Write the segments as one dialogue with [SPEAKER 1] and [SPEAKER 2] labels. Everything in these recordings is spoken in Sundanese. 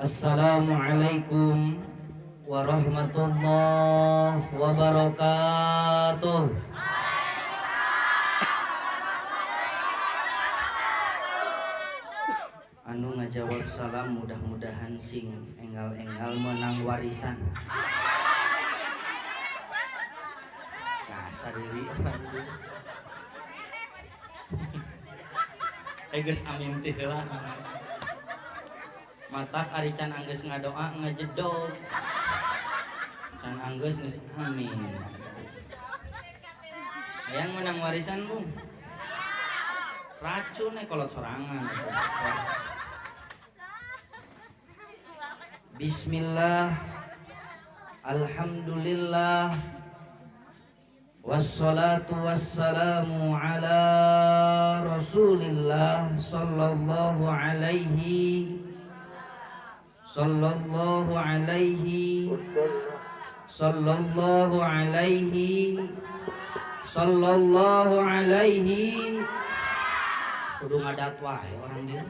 [SPEAKER 1] Assalamualaikum warahmatullahi wabarakatuh. Anu ngajawab salam mudah-mudahan sing enggal-enggal menang warisan. Nah, sadiri geus amin teh heula. Matak ari can anggeus ngadoa ngejedog. Can anggeus geus amin. Hayang menang warisan, Bung. Racun kolot sorangan. Bismillah. Alhamdulillah. Wassalatu wassalamu ala Rasulillah sallallahu alaihi sallallahu alaihi sallallahu alaihi sallallahu alaihi. Kudu ngadat wae orang dia.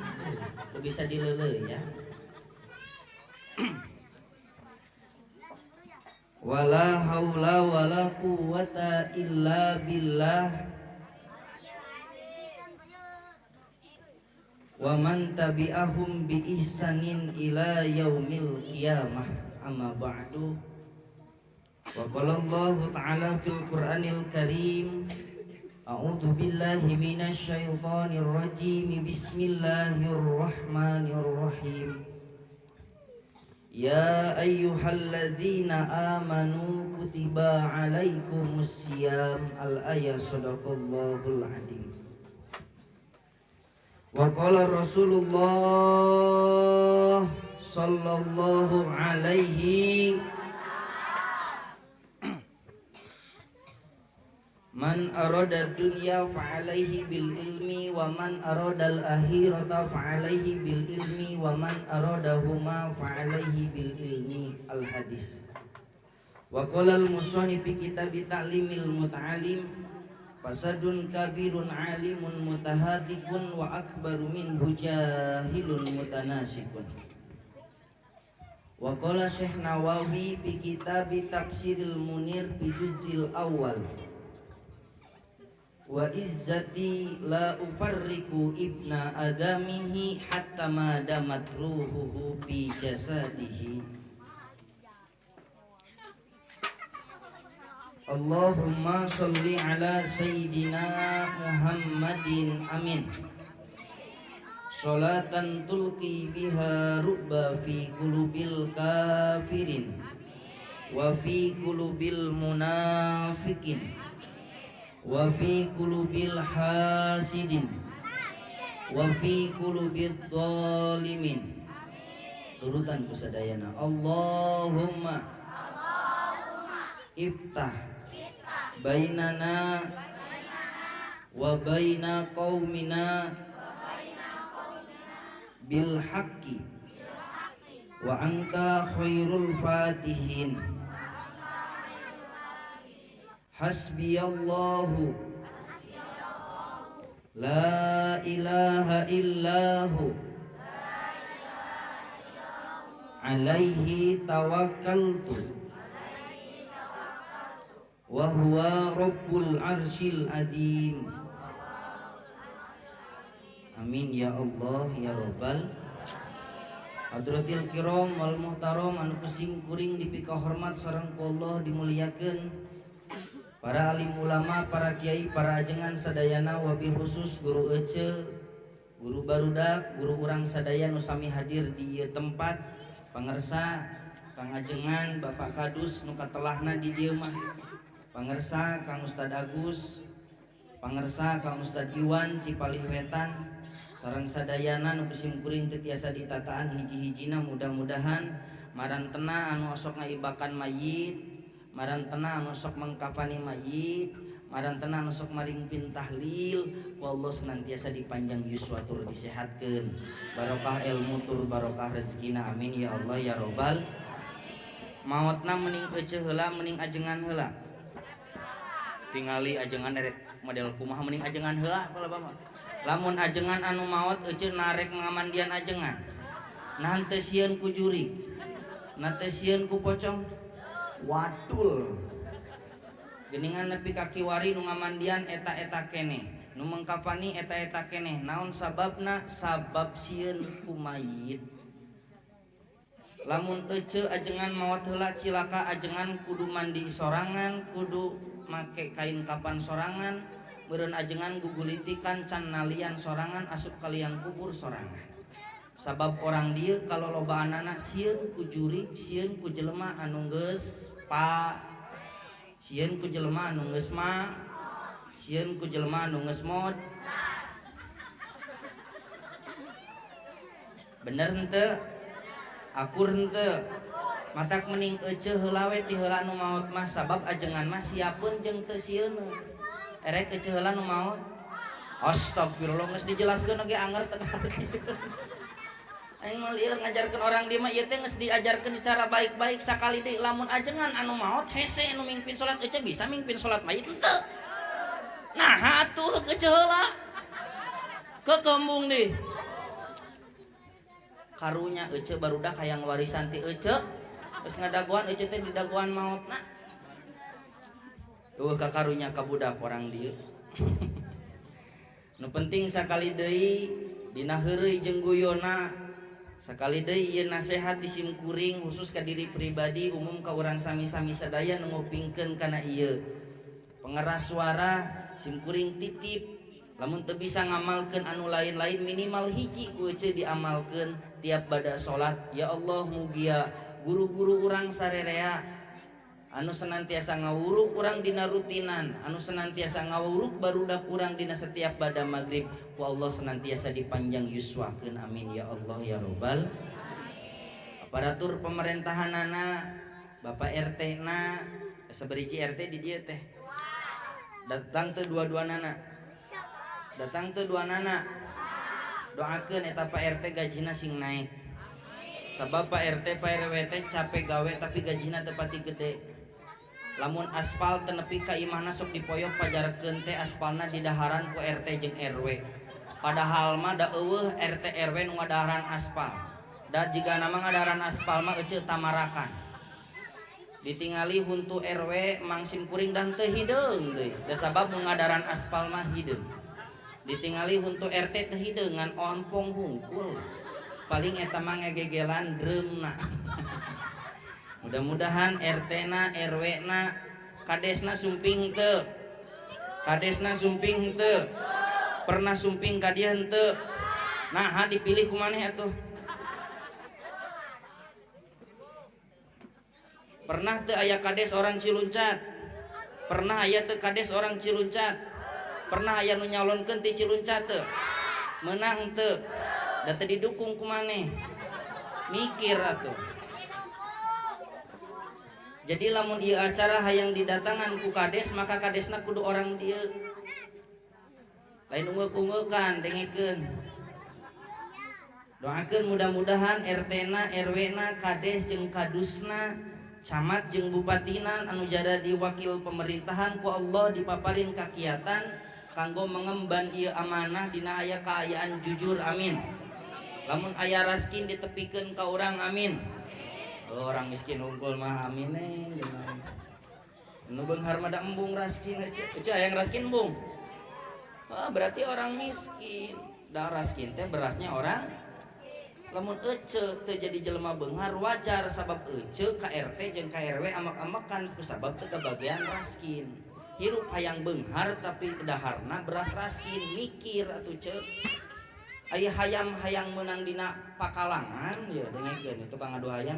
[SPEAKER 1] Teu bisa dileuleuy ya. Wala haula wala quwata illa billah. Wa man tabi'ahum bi ihsanin ila yaumil qiyamah. Amma ba'du. Wa qala Allahu ta'ala fil Qur'anil Karim. A'udzu billahi minasy syaithanir rajim. Bismillahirrahmanirrahim. Ya ayyuhalladzina amanu kutiba alaikumus siyam. Al-ayah sadaqallahul adzim. Wa qala Rasulullah sallallahu alaihi man arada dunya fa'alaihi bil ilmi wa man arada al akhirata fa'alaihi bil ilmi wa man arada huma fa'alaihi bil ilmi. Al hadis. Wa qala al musannif fi kitab ta'limil muta'alim fasadun kabirun alimun mutahadikun wa akbaru minhu jahilun mutanasikun. Wa qala Syekh Nawawi fi kitab Tafsiril Munir fi juz'il awal wa izzati la ufarriku ibna adamihi hatta ma damat ruhuhu fi jasadihi. Allahumma sholli ala sayyidina Muhammadin amin. Sholatan tulqi biha ru'ba fi qulubil kafirin wa fi qulubil munafikin wa fi qulubil hasidin wa fi qulubil dhalimin. Turutan kusadayana. Allahumma iftah bainana wa baina qaumina bil haqqi wa anta khairul fatihin. Hasbiyallahu la ilaha illahu alaihi tawakkaltu wa huwa rabbul arsyil adim. Amin ya Allah ya Rabbal. Hadratil kiram wal muhtaram anu kusing kuring dipika hormat sareng ku Allah dimuliakeun. Para alim ulama, para kiai, para ajengan sadayana wabil khusus guru ece, guru barudak, guru urang sadaya nu sami hadir di ieu tempat, pangersa Kang Ajengan, Bapak Kadus nu katelahna di dieu mah. Pangersa Kang Ustad Agus, pangersa Kang Ustad Iwan ti Palih Wetan, sareng sadayana nu kusim kuring teu tiasa ditataan hiji-hijina mudah-mudahan marantena anu osok ngaibakan mayit, marantena anu sok mengkafani mayit, marantena anu sok maringpin tahlil, ku Allah senantiasa dipanjang yuswa tur disehatkeun, barokah ilmu tur barokah rezekina. Amin ya Allah ya Robbal. Maotna mending eceu heula mending ajengan heula. Tingali ajengan erek model kumaha mending ajengan heula kalau bapak. Lamun ajengan anu maot eceu narek ngamandian ajengan. Nah teu sieun ku jurig, nah teu sieun ku pocong, wadul. Geningan nepi ka kiwari nu ngamandian eta-eta keneh, nu mengkafani eta-eta keneh. Naon sababna? Sabab sieun ku mayit. Lamun ece ajengan maot heula cilaka ajengan kudu mandi sorangan, kudu make kain kapan sorangan, meureun ajengan gugulitikan can nalian sorangan, asup ka liang kubur sorangan. Sabab orang dieu kalau loba anak sieun ku jurig, sieun ku jelema anu geus pa, sieun ku jelema anu geus ma, sieun ku jelema anu geus mod. Bener henteu? Akur henteu? Matak mending ece heula we ti heula nu maot mah, sabab ajengan mah siapeun jeung teu sieun. Erek ece heula nu maot. Astagfirullah, geus dijelaskeun oge anger teu ngarti. Aing mah lieur ngajarkeun orang dieu mah ieu teh geus diajarkeun secara baik-baik sakali deui lamun ajengan anu maot hese nu mingpin salat ece bisa mingpin salat mayit henteu. Nah atuh ece heula. Kekembung deui. Karunya ece barudak hayang warisan ti ece. Geus ngadagoan ece teh didagoan maotna. Eueuh ka karunya ka budak orang dieu. Nu penting sakali deui dina heureuy jeung guyona. Sakali deui ieu nasihat di sim kuring khusus ka diri pribadi, umum ka urang sami-sami sadaya nu ngupingkeun kana ieu. Pengeras suara sim kuring titip, lamun teu bisa ngamalkeun anu lain-lain minimal hiji ku ece diamalkeun tiap bada salat. Ya Allah, mugia guru-guru urang sarerea anu senantiasa ngawuruk urang dina rutinan, anu senantiasa ngawuruk barudak urang dina setiap bada maghrib, ku Allah senantiasa dipanjang yuswakeun. Amin ya Allah ya robbal. Aparatur pemerintahanana, Bapak RT na, sabariji RT di dieu teh. Datang teu dua-duanana. Datang teu duanana. Doakeun eta Pak RT gajina sing naik. Sabab Pak RT Pak RW teh capek gawe tapi gajina teu pati gede. Lamun aspal teu nepi ka imahna sok dipoyok pajarkeun teh aspalna didaharan ku RT jeung RW. Padahal mah da eueuh RT RW nu ngadaharan aspal. Da jigana mah ngadaharan aspal mah eceu tamarakan. Ditingali huntu RW mangsim kuring dan teu hideung deui. Da sabab nu ngadaharan aspal mah hideung. Ditingali huntu RT teu hideung ngan ompong hungkul. Paling eta mah ngegegelan dreumna. Mudah-mudahan RT na, RW na, kadesna sumping teu. Kadesna sumping teu. Pernah sumping ka dieu henteu. Naha dipilih ku maneh atuh? Pernah teu aya kades orang Ciluncat? Pernah aya teu kades orang Ciluncat? Pernah aya nu nyalonkeun ti Ciluncat teu? Menang teu? Da teu didukung ku maneh. Mikir atuh. Jadi lamun ieu acara hayang didatangan ku kades, maka kadesna kudu orang dieu. Lain ungeuk-ungeukkan, dengekeun. Doakeun mudah-mudahan RT-na, RW-na, kades jeung kadusna, camat jeung bupatina anu jadi wakil pemerintahan ku Allah dipaparin kakiatan kanggo mengemban ieu amanah dina aya kaayaan jujur, amin. Lamun aya raskin ditepikeun ka urang, amin. Oh, orang miskin unggul mah amin eh. Nu beunghar mah da embung raskin ece hayang raskin embung. Oh, berarti orang miskin. Da raskin teh berasnya orang. Lamun ece teu jadi jelema beunghar wajar sabab ece ka RT jeung ka RW amak-amakan ku sabab teu kabagian raskin. Hirup hayang beunghar tapi daharna beras raskin, mikir atuh ce. Aya hayang-hayang meunang dina pakalangan ya dengekeun itu tukang ngadu hayang.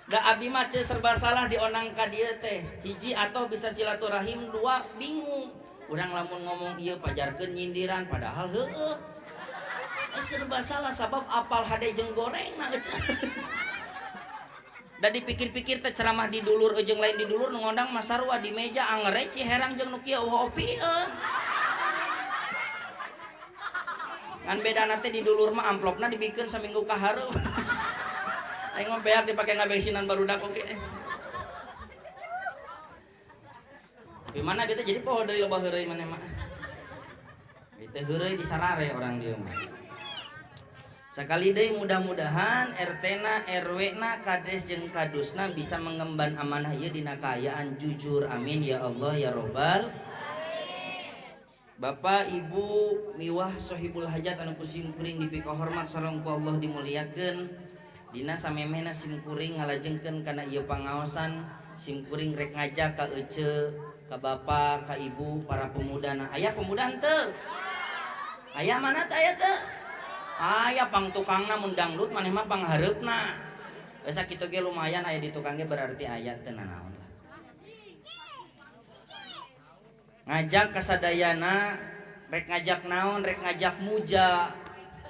[SPEAKER 1] Da abi mah ce serba salah dionang ka dieu teh. Hiji atau bisa silaturahim, dua bingung. Urang lamun ngomong ieu pajarkeun nyindiran padahal heueuh. Serba salah sabab apal hade jeung gorengna ece. Da dipikir-pikir teh ceramah di dulur jeung lain di dulur nu ngondang mah sarua di meja angere Ciherang jeung nu kieu eueuh opieun. Ngan bedana teh di dulur mah amplopna dibikeun saminggu ka hareup. Aing mah beak dipake ngabensinan barudak oge. Di mana beta jadi poho deui loba heureuy maneh mah. Teu heureuy disarare orang dieu mah. Sakali deui mudah-mudahan RT-na, RW-na, kades jeung kadusna bisa mengemban amanah ieu dina kaayaan jujur. Amin ya Allah ya Robbal. Bapak, Ibu, miwah sohibul hajat anu ku simkuring dipikahormat sareng ku Allah dimuliakeun. Dina samemehna simkuring ngalajengkeun kana ieu pangaosan, simkuring rek ngajak ka ece, ka bapak, ka ibu, para pemudana. Aya pemuda henteu? Aya mana teh aya teu? Aya pang tukangna mun dangdut maneh mah panghareupna. Geus sakitu ge lumayan aya di tukang ge berarti aya teu nanaon lah. Ngajak kasadayana rek ngajak naon, rek ngajak muja.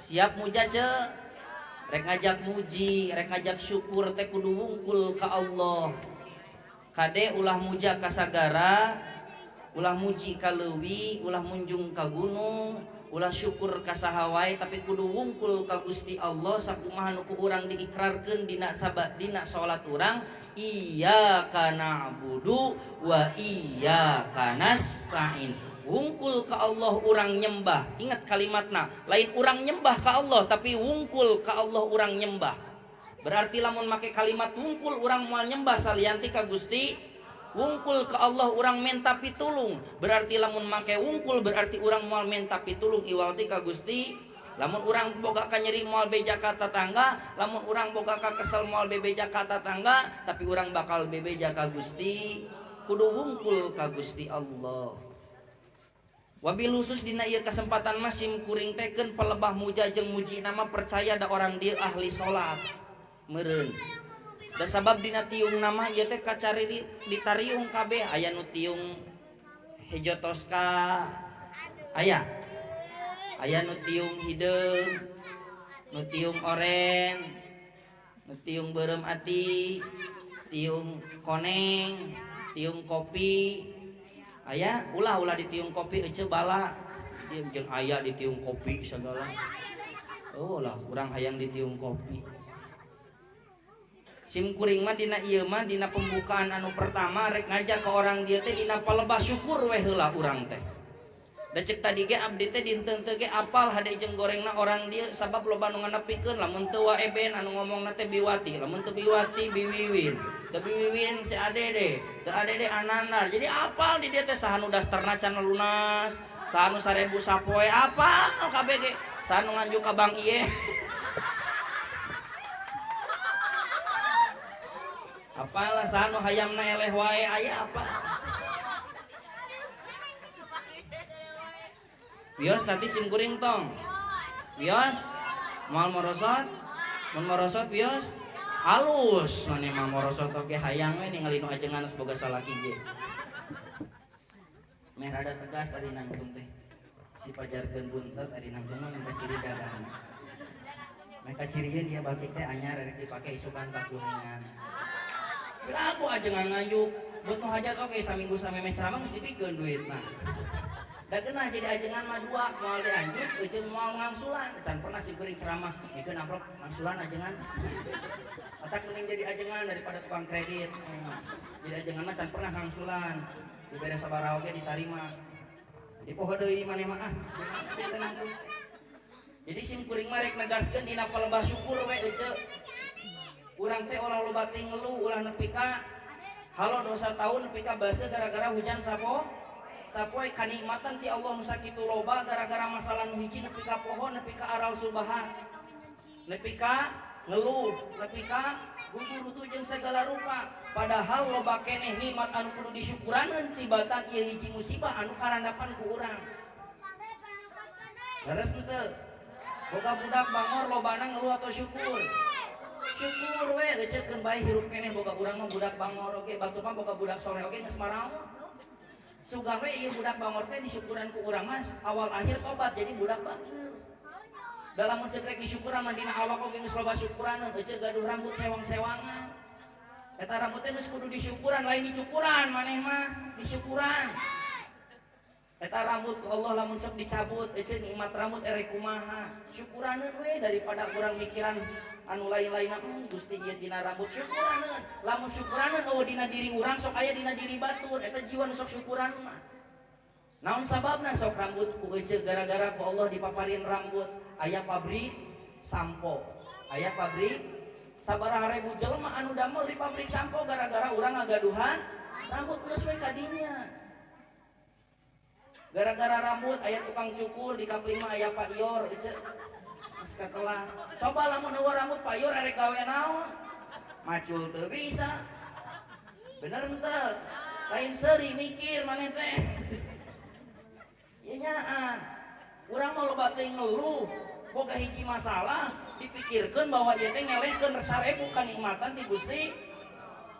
[SPEAKER 1] Siap muja ce? Rek ngajak muji, rek ngajak syukur teh kudu wungkul ka Allah. Kade ulah muja ka sagara, ulah muji ka leuwi, ulah munjung ka gunung, ulah syukur ka saha wae, tapi kudu wungkul ka Gusti Allah sakumaha nu ku urang diikrarkeun dina sabat dina salat urang, iyyaka na'budu wa iyyaka nasta'in. Wungkul ka Allah urang nyembah. Ingat kalimatna, lain urang nyembah ka Allah tapi wungkul ka Allah urang nyembah. Berarti lamun make kalimat wungkul urang moal nyembah salianti ka Gusti. Wungkul ke Allah urang menta pitulung, berarti lamun make wungkul berarti urang moal menta pitulung iwalti ka Gusti. Lamun urang boga ka nyeri moal beja ka tatangga, lamun urang boga ka kesel moal bebeja ka tatangga, tapi urang bakal bebeja ka Gusti. Kudu wungkul ka Gusti Allah. Wabil khusus dina ieu kesempatan mah sim kuring teh keun pelebah muja jeung muji nama percaya da orang dieu ahli salat. Meureun. Da sabab dina tiung nama ieu teh kacari ditariung kabeh, aya nu tiung hejo toska, aya aya nu tiung hideung, nu tiung oren, nu tiung beureum ati, tiung koneng, tiung kopi. Aya ulah ulah ditiung kopi ece bala jeung aya ditiung kopi sagala. Oh lah urang hayang ditiung kopi. Sim kuring mah dina ieu mah dina pembukaan anu pertama rek ngajak ke orang dieu teh dina palebah syukur we heula urang teh. Da ceuk tadi ge abdi teh dinten teu ge apal hade jeung gorengna orang dieu sabab loba nu nganepikeun lamun teu wa eben anu ngomongna teh biwati, lamun teu biwati biwiwin, teu biwiwin si adede, teu adede anandar. Jadi apal di dieu teh saha nu dasterna can lunas, saha nu 1000 sapoe apal kabeh ge, saha nu nganjuk ka Bang Iye. Apalah sanu hayamna eleh wae aya apa. Bios nanti sim kuring tong. Bios moal morosot, mun morosot bios halus mane mah morosot oge hayang we ningali nu ajengan geus boga salaki ge. Meh rada tegas ari nangtung teh. Si pajarkeun buntet ari nangtung mah minta ciri gagahna. Meh kacirieun ieu batik teh anyar rek dipake isukan ka kuningan. Aku ajengan nganjuk, buat nu hajat oke saminggu samemeh ceramah geus dipikeun duitna. Da geunah jadi ajengan mah dua, moal dianjuk jeung moal ngangsulan. Can pernah sim kuring ceramah, mikeun amplop ngangsulan ajengan. Otak mending jadi ajengan daripada tukang kredit. Jadi ajengan mah can pernah ngangsulan. Dibere sabaraha oge ditarima. Dipoho deui maneh mah ah. Jadi sim kuring mah rek negaskeun dina palebah syukur we ece. Urang teh ulah loba teuing ngeluh, ulah nepi ka halo dosa tahun nepi ka base gara-gara hujan sapo sapoe kanikmatan ti Allah nu sakitu loba gara-gara masalah nu hiji nepi ka poho nepi ka aral subaha nepi ka ngeluh nepi ka gugurutu jeung segala rupa, padahal loba keneh nikmat anu kudu disyukuraneun tibatan ieu hiji musibah anu karandapan ku urang. Leres henteu? Boga budak bangor lobana ngeluh atau syukur? Syukur we ecekeun bae hirup keneh boga urang mah budak bangor oge, batur mah boga budak soleh oge geus maraot. Sugan we ieu budak bangor teh disyukuran ku urang mah awal akhir tobat jadi budak bager. Dalam mun rek disyukuran mah dina awak oge geus loba syukuraneun, ece gaduh rambut sewang-sewangan. Eta rambut teh geus kudu disyukuran, lain dicukuran maneh mah, disyukuran. Eta rambut ku Allah lamun sok dicabut, ece nikmat rambut erek kumaha. Syukuraneun we daripada urang mikiran anu lain-lainna, Gusti ieu dina rambut syukuraneun. Lamun syukuraneun eueuh dina diri urang sok aya dina diri batur, eta jiwa nu sok syukuran mah. Naon sababna sok rambut ku ece gara-gara ku Allah dipaparin rambut aya pabrik sampo. Aya pabrik sabaraha ribu jelema anu damel di pabrik sampo gara-gara urang ngagaduhan rambut geus we kadinya. Gara-gara rambut aya tukang cukur di Kap 5 aya Pak Ior ece. Geus katelah. Coba lamun eueuh rambut Pak Ior arek gawe naon? Macul teu bisa. Bener henteu? Lain seuri mikir maneh teh. Ieu nyaan. Urang mah loba teuing ngeluh, boga hiji masalah dipikirkeun bahwa ieu teh ngelehkeun 1000 kanikmatan ti Gusti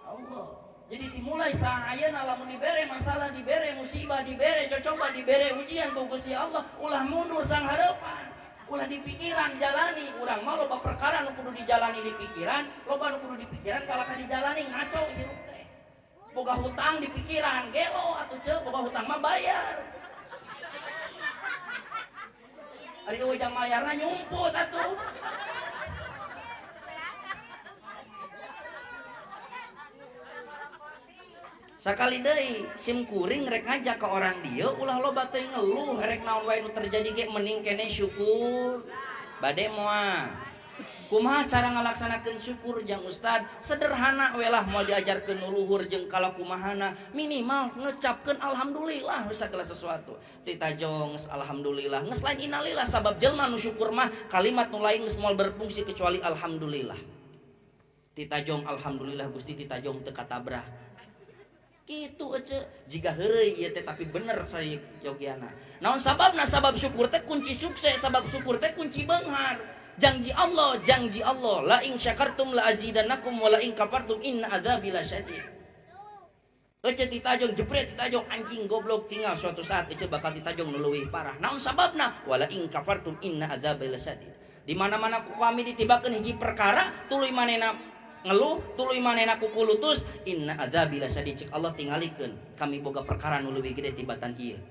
[SPEAKER 1] Allah. Jadi dimulai saayana lamun dibere masalah, dibere musibah, dibere cocoba, dibere ujian ku Gusti Allah, ulah mundur sang hareupan. Ulah di pikiran jalani, urang mah loba perkara nu kudu dijalani di pikiran, loba nu kudu di pikiran kalahka dijalani ngaco hirup teh. Boga hutang di pikiran, gelo atuh ceu, boga hutang mah bayar. Ari eueuh jang mayarna nyumput atuh. Sakali deui sim kuring rek ngajak ke orang dieu ulah loba teuing ngeluh rek naon wae nu terjadi ge mending keneh syukur. Bade moal. Kumaha cara ngalaksanakeun syukur jang ustad? Sederhana we lah moal diajarkeun nu luhur jeung kalakumahana minimal ngecapkeun alhamdulillah we sagala sesuatu. Ditajong geus alhamdulillah geus lain innalillah sabab jelema nu syukur mah kalimat nu lain geus moal berfungsi kecuali alhamdulillah. Ditajong alhamdulillah Gusti ditajong teu katabrak. Kitu ece jiga heureuy ieu teh tapi bener saya yogiana. Naon sababna? Sabab syukur teh kunci sukses, sabab syukur teh kunci beunghar. Janji Allah, janji Allah, la in syakartum la azidannakum wa la in kafartum inna adzabi lasyadid. Ece ditajong jebret ditajong anjing goblok tinggal suatu saat ece bakal ditajong nu leuwih parah. Naon sababna? Wa la in kafartum inna adzabi lasyadid. Di mana-mana ku kami ditibakeun hiji perkara tuluy manehna ngeluh, tuluy manehna kukulutus, inna adzabi lasyadid. Cek Allah tingalikeun kami boga perkara nu leuwih gede tibatan ieu.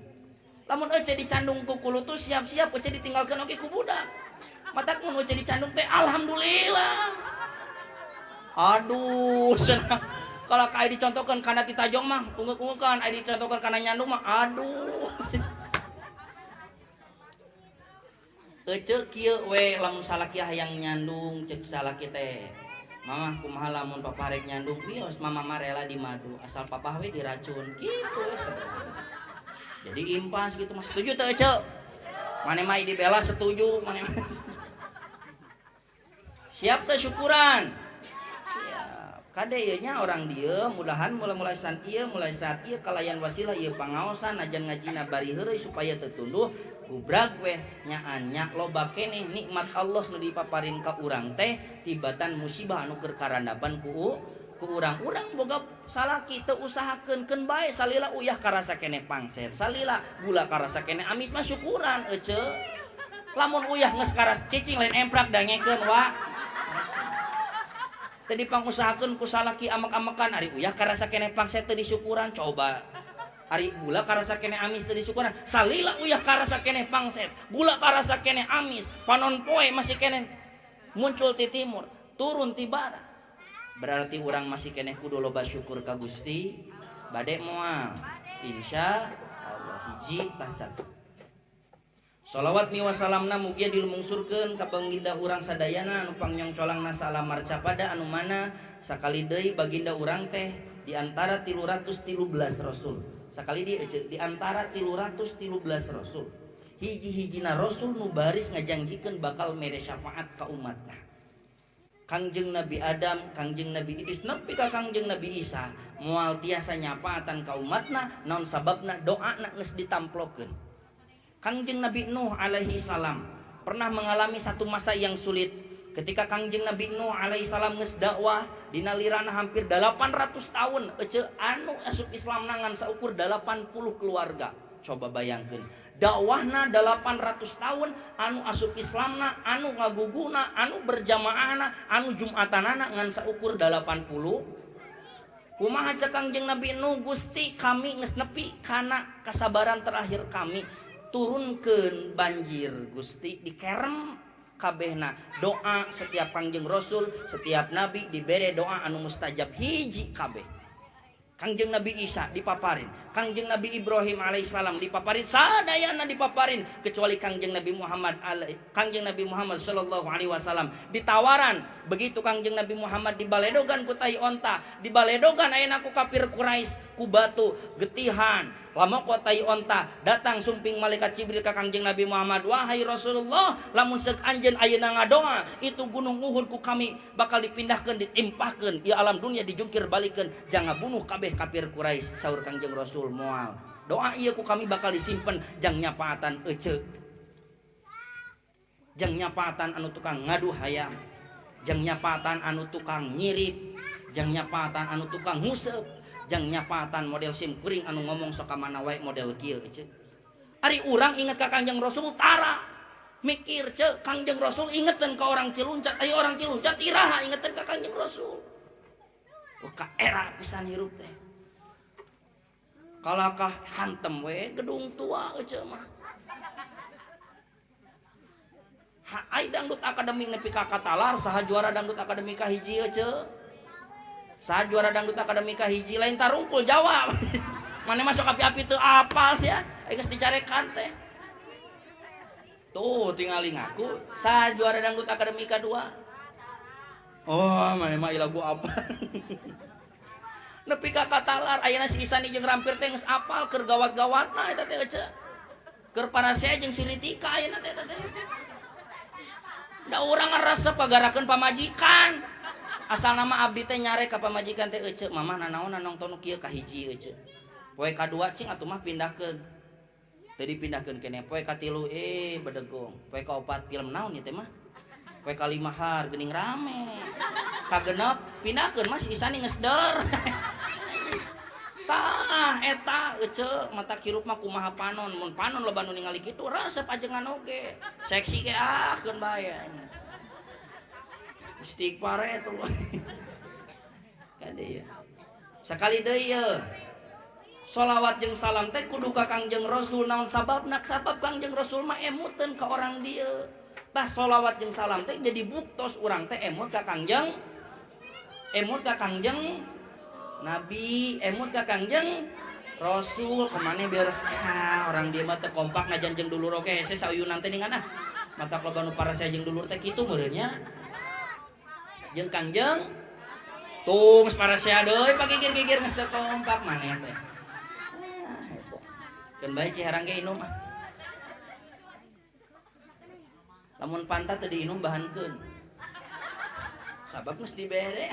[SPEAKER 1] Lamun ece dicandung ku kulutus siap-siap ece ditinggalkeun oge ku budak. Matak mun ece dicandung teh alhamdulillah. Aduh, senang. Kalau kayak dicontohkan kana titajong mah unggeuk-ungeukan, aya dicontohkan kana nyandung mah aduh. Ece kieu we lamun salaki hayang nyandung cek salaki teh. Mamah kumaha lamun papa rek nyandung wios mama mah rela dimadu asal papa we diracun kitu we sederhana. Jadi impas gitu mas setuju teu ece? Mane mah dibela setuju mane mah. Siap teh syukuran? Siap. Kade ieu nya orang dieu mudahan mulai saat ieu mulai saat ieu kalayan wasilah ieu pangaosan najan ngajina bari heureuy supaya teu tunduh gubrag weh nyaan nya loba keneh nikmat Allah nu dipaparin ka urang teh tibatan musibah anu keur karandapan ku urang-urang boga salaki teu usahakeun keun bae salila uyah karasa keneh pangset salila gula karasa keneh amis mah syukuran ece lamun uyah geus karas cicing lain emprak dangekeun wa teu dipangusahakeun ku salaki amek-amekan ari uyah karasa keneh pangset teu disyukuran coba ari gula karasa keneh amis teu disyukuran salila uyah karasa keneh pangset gula karasa keneh amis panon poe masih keneh muncul ti timur turun ti barat berarti urang masih keneh kudu loba syukur ka Gusti bade moal insya Allah hiji tah catur sholawat mi wasalamna mugia dilumungsurkeun ka panginda urang sadayana anu pangnyongcolangna salam marcapada anu mana sakali deui baginda urang teh di antara 313 rasul. Sakali di antara 313 rasul. Hiji-hijina rasul nu baris ngajanjikeun bakal mere syafaat ka umatna. Kangjeng Nabi Adam, Kangjeng Nabi Idris, nepi ka Kangjeng Nabi Isa moal tiasa nyapaatan ka umatna naon sababna doana geus ditamplokeun. Kangjeng Nabi Nuh alaihi salam pernah mengalami satu masa yang sulit ketika Kangjeng Nabi Nuh alaihi salam geus dakwah dina lirana hampir 800 tahun ece anu asup Islam nangan saukur 80 keluarga. Coba bayangkeun dakwahna 800 tahun anu asup Islamna anu ngaguguna anu berjamaahna anu jumatanana ngan saukur 80. Kumaha cek Kangjeng Nabi Nuh Gusti kami geus nepi kana kasabaran terakhir kami turunkeun banjir Gusti dikerem kabehna doa setiap Kangjeng Rasul setiap nabi dibere doa anu mustajab hiji kabeh. Kangjeng Nabi Isa dipaparin, Kangjeng Nabi Ibrahim alaihissalam dipaparin, sadayana dipaparin kecuali Kangjeng Nabi Muhammad, Kangjeng Nabi Muhammad sallallahu alaihi wasallam ditawaran. Begitu Kangjeng Nabi Muhammad dibaledogan ku tai onta, dibaledogan ayeuna ku kafir Quraisy ku batu getihan, lama ku tai onta datang sumping malaikat Jibril ka Kangjeng Nabi Muhammad, wahai Rasulullah, lamun seuk anjeun ayeuna ngadoa itu gunung Uhud ku kami bakal dipindahkeun, ditimpahkeun ieu alam dunia dijungkir balikeun, jangan bunuh kabeh kafir Quraisy. Saur Kangjeng Rasul, moal, doa ieu ku kami bakal disimpen jang nyapaatan ece, jang nyapaatan anu tukang ngadu hayam, jang nyapaatan anu tukang nyirip, jang nyapaatan anu tukang nguseup, jang nyapaatan model sim kuring anu ngomong sok ka mana wae model kieu ece. Ari urang inget ka Kangjeng Rasul tara mikir ce, Kangjeng Rasul ingetan ka orang Ciluncat, ari orang Ciluncat iraha ingetan ka Kangjeng Rasul. Oh, ka era pisan hirup teh. Kalakah hantem we gedung tua ece mah. Ai dangdut akademi nepi ka katalar, saha juara dangdut akademi ka hiji ece? Saha juara dangdut akademi ka hiji lain tarungkul jawab. Mane masuk api-api teu apal sia, ai geus dicarekan teh. Tuh tingali ngaku, saha juara dangdut akademi ka 2? Oh, mane mah lagu apa? Nepi ka katalar ayeuna si Isani jeung Rampir teh geus apal keur gawat-gawatna eta teh ece. Keur parasea jeung si Ritika ayeuna teh eta teh. Da urang ngaresep pagarakeun pamajikan. Asal nama abdi teh nyarek ka pamajikan teh ece, mamah nanaonan nongton nu kieu ka hiji ece. Poe kadua cing atuh mah pindahkeun. Teu dipindahkeun keneh poe katilu bedegong. Poe kaopat film naon ieu teh mah? Poe kalima har geuning rame. Kagenep pindahkeun mah si Isani geus deur. Tah eta ece mata kirup mah kumaha panon, mun panon loba nu ningali kitu resep ajengan oge. Seksi ge ah keun bae. Istighfar eta kade ya. Sakali deui ye. Sholawat jeung salam teh kudu ka Kangjeng Rasul, naon sababna? Sabab Kangjeng Rasul mah emuteun ka orang dieu. Tah sholawat jeung salam teh jadi buktos urang teh emut ka Kangjeng, emut ka Kangjeng Nabi, emut ka Kangjeng Rasul. Kemana beres ah, orang dia mah teu kompak najan jeung dulur oge hese sauyunan teh ningan ah. Mata loba nu parasea jeung dulur teh kitu meureun nya. Jeung Kangjeng tuh geus parasea deui pagigir-gigir geus teu kompak maneh teh. Keun bae Ciherang ge inum ah. Lamun pantat teu diinum bahankeun. Sabab geus dibere.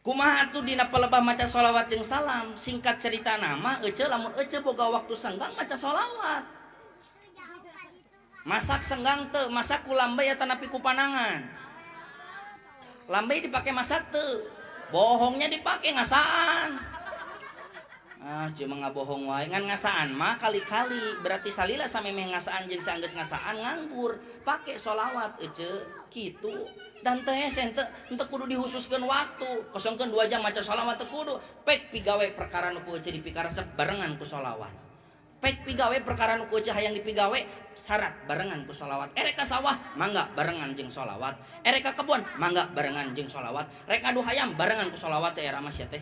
[SPEAKER 1] Kumaha atuh dina palebah maca sholawat jeung salam? Singkat cerita nama ece lamun ece boga waktu senggang maca sholawat. Masak senggang teu, masak ku lambai atanapi ku panangan. Lambai dipake masak teu, bohongnya dipake ngasaan. Ah, cuma ngabohong wae ngan ngasaan mah kali-kali berarti salila samemeh ngasaan jeung saanggeus ngasaan nganggur. Pake sholawat ece kitu. Dan teh hese teu kudu dihususkeun waktu, kosongkeun 2 jam maca sholawat teu kudu. Pek pigawe perkara nu ku ece dipikaresep barengan ku sholawat. Pek pigawe perkara nu ku ece hayang dipigawe syarat barengan ku sholawat. Erek ka sawah mangga barengan jeung sholawat. Erek ka kebon mangga barengan jeung sholawat. Rek ngadu hayam barengan ku sholawat teh era mah sia teh.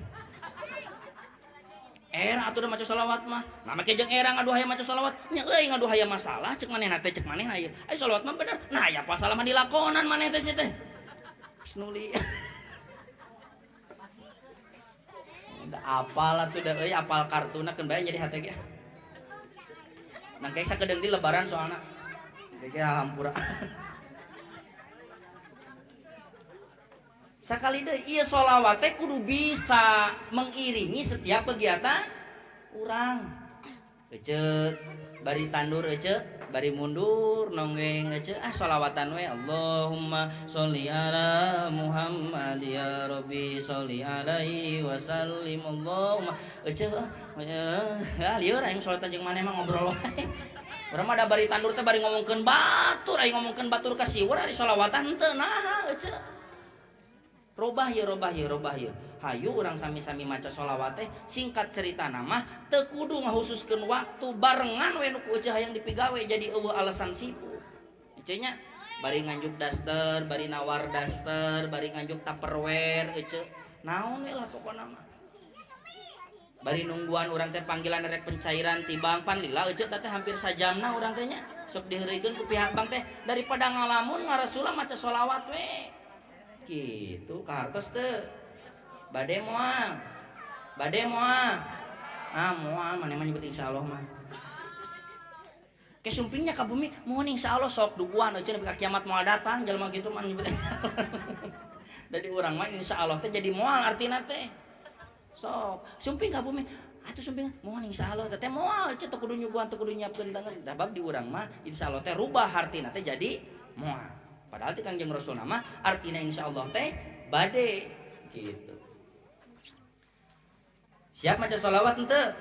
[SPEAKER 1] Era atuh da maca sholawat mah. Nah make jeung era ngadu hayam maca sholawat nya euy ngadu hayam masalah ceuk manehna teh ceuk manehna ieu. Ai sholawat mah bener. Nah aya apa salah mah dilakonan maneh teh sia teh. Nuli. Da apal atuh da euy apal kartuna keun bae jadi hate ge. Nah kayak sakedeung di lebaran soalna. Ge hampura. Sakali deui ieu sholawat teh kudu bisa mengiringi setiap kegiatan urang. Ece bari tandur ece bari mundur nonggeng ece ah sholawatan we Allahumma sholli ala Muhammad ya Rabbi sholli alaihi wasallim Allahumma ece ah lieur aing sholawatan jeung maneh mah ngobrol wae. Urang mah da bari tandur teh bari ngomongkeun batur aing ngomongkeun batur ka siweur ari sholawatan teu naha ece. Robah ye robah ye robah ye. Hayu urang sami-sami maca sholawat teh singkat cerita nama teu kudu ngahususkeun waktu barengan we nu ku ece hayang dipigawe jadi eueuh alasan sibuk. Ece nya Bari nganjuk daster, bari nawar daster, bari nganjuk tupperware ece. Naon we lah pokona mah. Bari nungguan urang teh panggilan rek pencairan ti bank pan lila ece teh hampir sajamna urang teh nya. Sok diheureuykeun ku pihak bank teh daripada ngalamun ngarasula maca sholawat we. Gitu kahartos teu. Bade moal. Bade moal. Ah moal maneh mah nyebut insyaallah mah. Ke sumpingnya ka bumi mohon insyaallah sok duguan euceun nepi ka kiamat moal datang jelema kitu mah nyebut. Dari urang mah insyaallah teh jadi moal artina teh. Sok sumping ka bumi atuh sumping mohon insyaallah teh moal euceun teu kudu nyuguhan teu kudu nyiapkeun dangan. Sabab di urang mah insyaallah teh rubah artina teh jadi moal. Padahal ti Kangjeng Rasul mah artina insyaallah teh bade gitu. Siap maca sholawat henteu?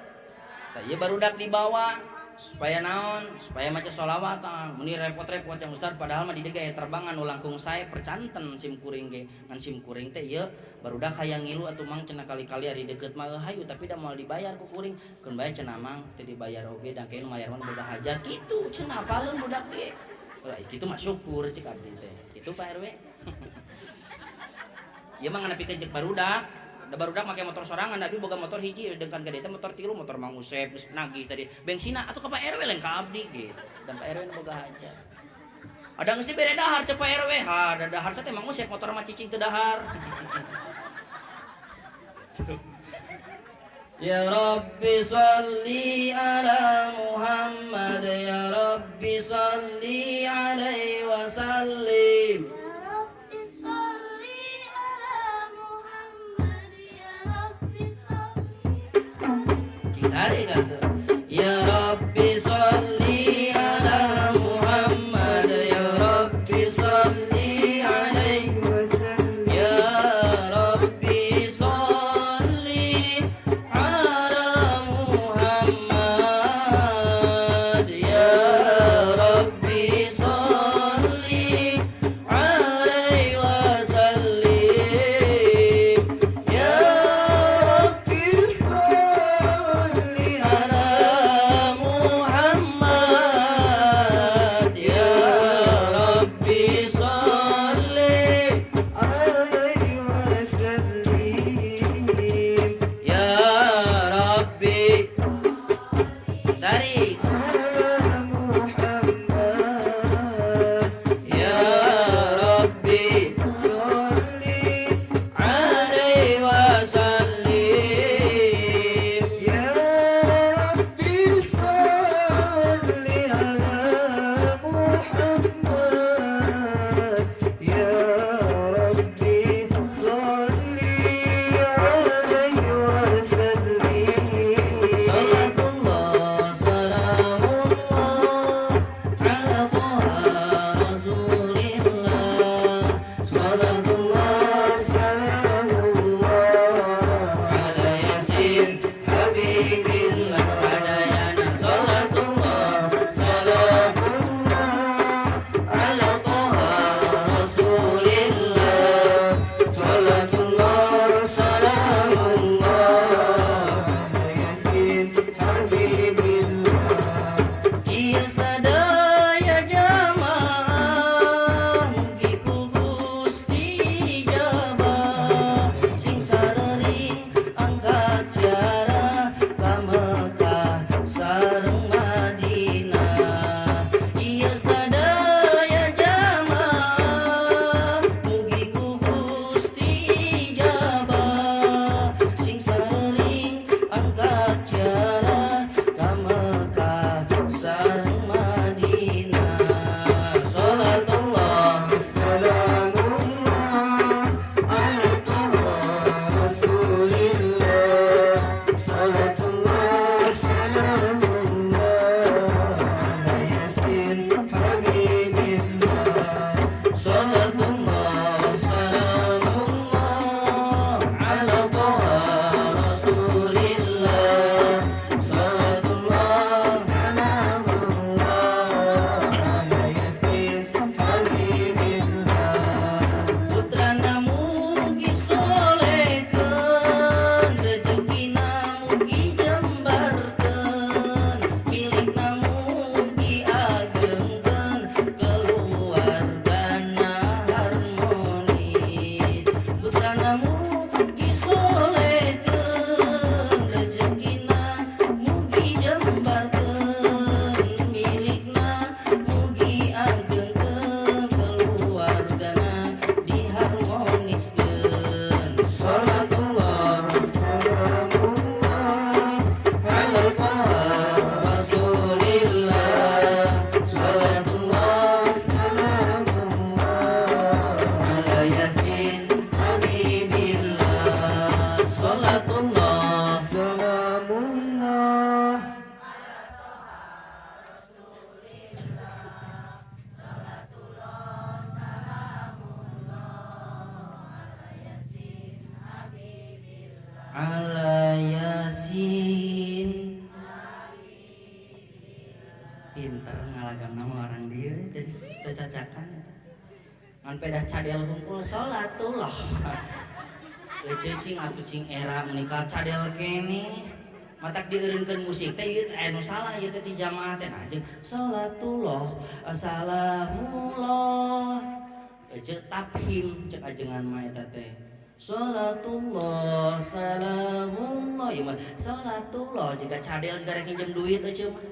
[SPEAKER 1] Tah ieu barudak dibawa supaya naon? Supaya maca sholawatan. Meni repot-repot yang ustad padahal mah di dieu gaya terbangan nu langkung sae percanten sim kuring ge. Ngan sim kuring teh ieu barudak hayang ngilu atuh mang cenah kali-kali ari deukeut mah hayu tapi da moal dibayar ku kuring. Keun bae cenah mang teu dibayar oge da engke nu mayar mah boga hajat kitu cenah apaleun budak ge. Wah, kitu mah syukur cik abdi teh. Kitu Pak RW. Ieu mah nganepikeun ceuk barudak. Da barudak make motor sorangan, tapi boga motor hiji dengan gede teh motor tilu, motor Mang Usep geus nagih tadi. Bengsina atuh ka Pak RW lain ka abdi gitu. Dan Pak RW nu boga hajat. Ada geus dibere dahar cek Pak RW. Ha, da dahar teh Mang Usep motor mah cicing teu dahar. Ya Rabbi salli ala Muhammad ya Rabbi salli alaihi wa sallim.
[SPEAKER 2] Ya Rabbi salli ala Muhammad ya Rabbi salli.
[SPEAKER 1] Kita kan. Ya Rabbi salli ala Muhammad ya Rabbi salli alaihi
[SPEAKER 3] wa sallim.
[SPEAKER 1] Ya Rabbi salli ala Muhammad ya Rabbi Pinter ngalagam nama orang dieu jadi teu cacakan eta. Ngan pedah cadel hungkul salatullah. Ece cing atuh cing era menikah cadel kene. Matak dieureunkeun musik teh ieu aya nu salah ieu teh ti jamaah teh nah jeung salatullah salamullah. Ece tafhim cek ajengan mah eta teh. Salatullah salamullah ieu mah salatullah jiga cadel garek nginjem duit ece mah.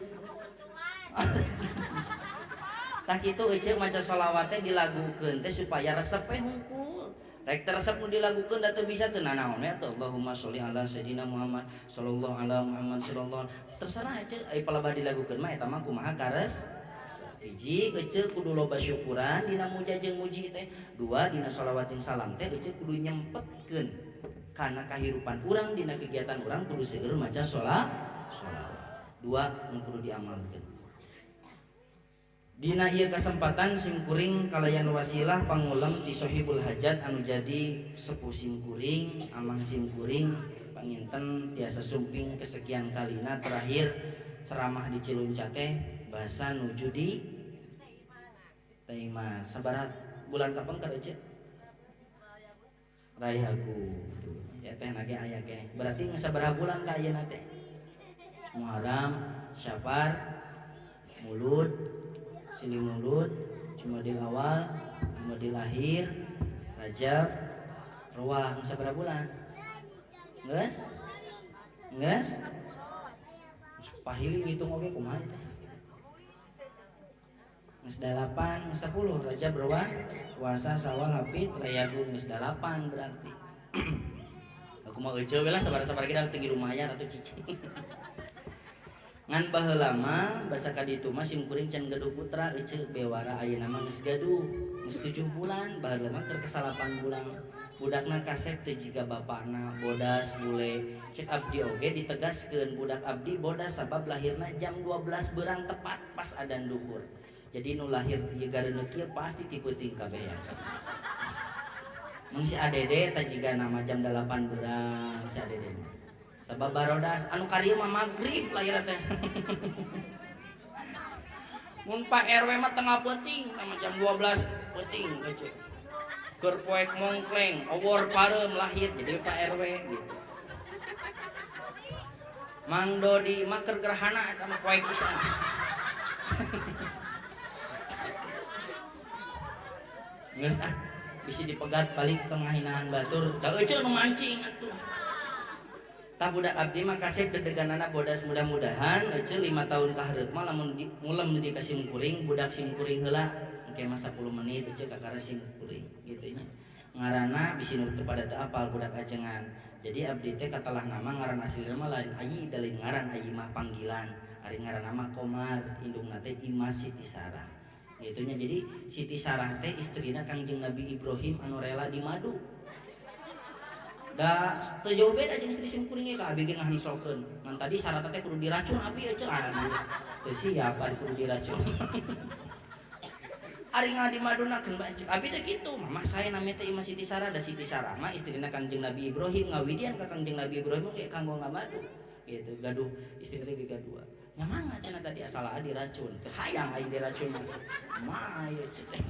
[SPEAKER 1] Tah kitu ece maca selawat teh dilagukeun teh supaya resep we hungkul. Rek teu resep nu dilagukeun da teu bisa teu nanaon we atuh Allahumma sholli ala sayidina Muhammad sallallahu ala Muhammad sallallahu terserah ece ai palebah dilagukeun mah eta mah kumaha kares. Hiji ece kudu loba syukuran dina muja jeung muji teh. Dua dina sholawat jeung salam teh ece kudu nyempetkeun kana kahirupan urang dina kegiatan urang kudu seueur maca sholawat. Dua nu kudu diamalkeun. Dina ieu kasempatan simkuring kalayan wasilah pangulem ti Sohibul Hajat anu jadi sepuh simkuring, amang simkuring panginten tiasa sumping kesekian kalina terakhir ceramah di Cilunca teh bahasa nuju di Taiman. Sabaraha bulan kapengker ece? Rayaku. Ya teh nage aya keneh. Berarti geus sabaraha bulan ka ayeuna teh? Muharram, Syafar, Mulud, Sini Mulud, Jumadil Awal, Jumadil Akhir, Rajab, Ruwah, sabaraha bulan? Geus? Geus? Pahili ngitung oge kumaha teh? Geus 8, geus 10, Rajab, Ruwah, Puasa, Sawal, Hafid, Rayagung geus 8 berarti. Aku mah euceu we lah sabar-sabar kita teu lumayan atuh cicing. Ngan baheula mah basa ka ditu mah simkuring can gaduh putra ece bewara ayeuna mah geus gaduh geus 7 bulan baheula mah keur kasalapan bulan budakna kasep teh jiga bapakna bodas bule cek abdi oge ditegaskeun budak abdi bodas sabab lahirna jam 12 berang tepat pas adan duhur jadi nu lahir ieu gareuneu kieu pasti ti peuting kabeh ya mun si adede teh jiga nama jam 8 berang si adede sabab barodas anu karieu mah magrib lahir teh. Mun Pak RW mah tengah peuting sama jam 12 peuting gitu. Keur poek mongkleng, owor pareum lahir jadi Pak RW gitu. Mang Dodi mah keur gerhana eta mah poek pisan. Geus ah bisi dipegat balik tengah hinahan batur. Da euceu nu mancing atuh. Tah budak abdi mah kasep dedeganana bodas mudah-mudahan ece 5 tahun ka hareup mah lamun mulem di ka simkuring budak simkuring heula engke mah 10 menit ece kakara simkuring kitu nya ngaranna bisi nu teu pada teu apal budak ajengan jadi abdi teh katalah nama ngaran aslina mah lain ayi da lain ngaran ayi mah panggilan ari ngaranna mah Komar indungna teh Imas Siti Sarah kitu nya jadi Siti Sarah teh istrina Kangjeng Nabi Ibrahim anu rela dimadu da teu jauh beda jeung istri simkuring ka abi ge ngahansokeun ngan tadi syaratna teh kudu diracun abi euceu teu siap ari kudu diracun ari ngadimadunakeun bae abi teh kitu mamah sae nami teh Imah Siti Sarah da Siti Sarah mah istrina Kangjeng Nabi Ibrahim ngawidian ka Kangjeng Nabi Ibrahim ge kanggo ngamadu gitu gaduh istri teh gaduh nyamangat cenah tadi asal diracun teu hayang aing diracun mah ieu teh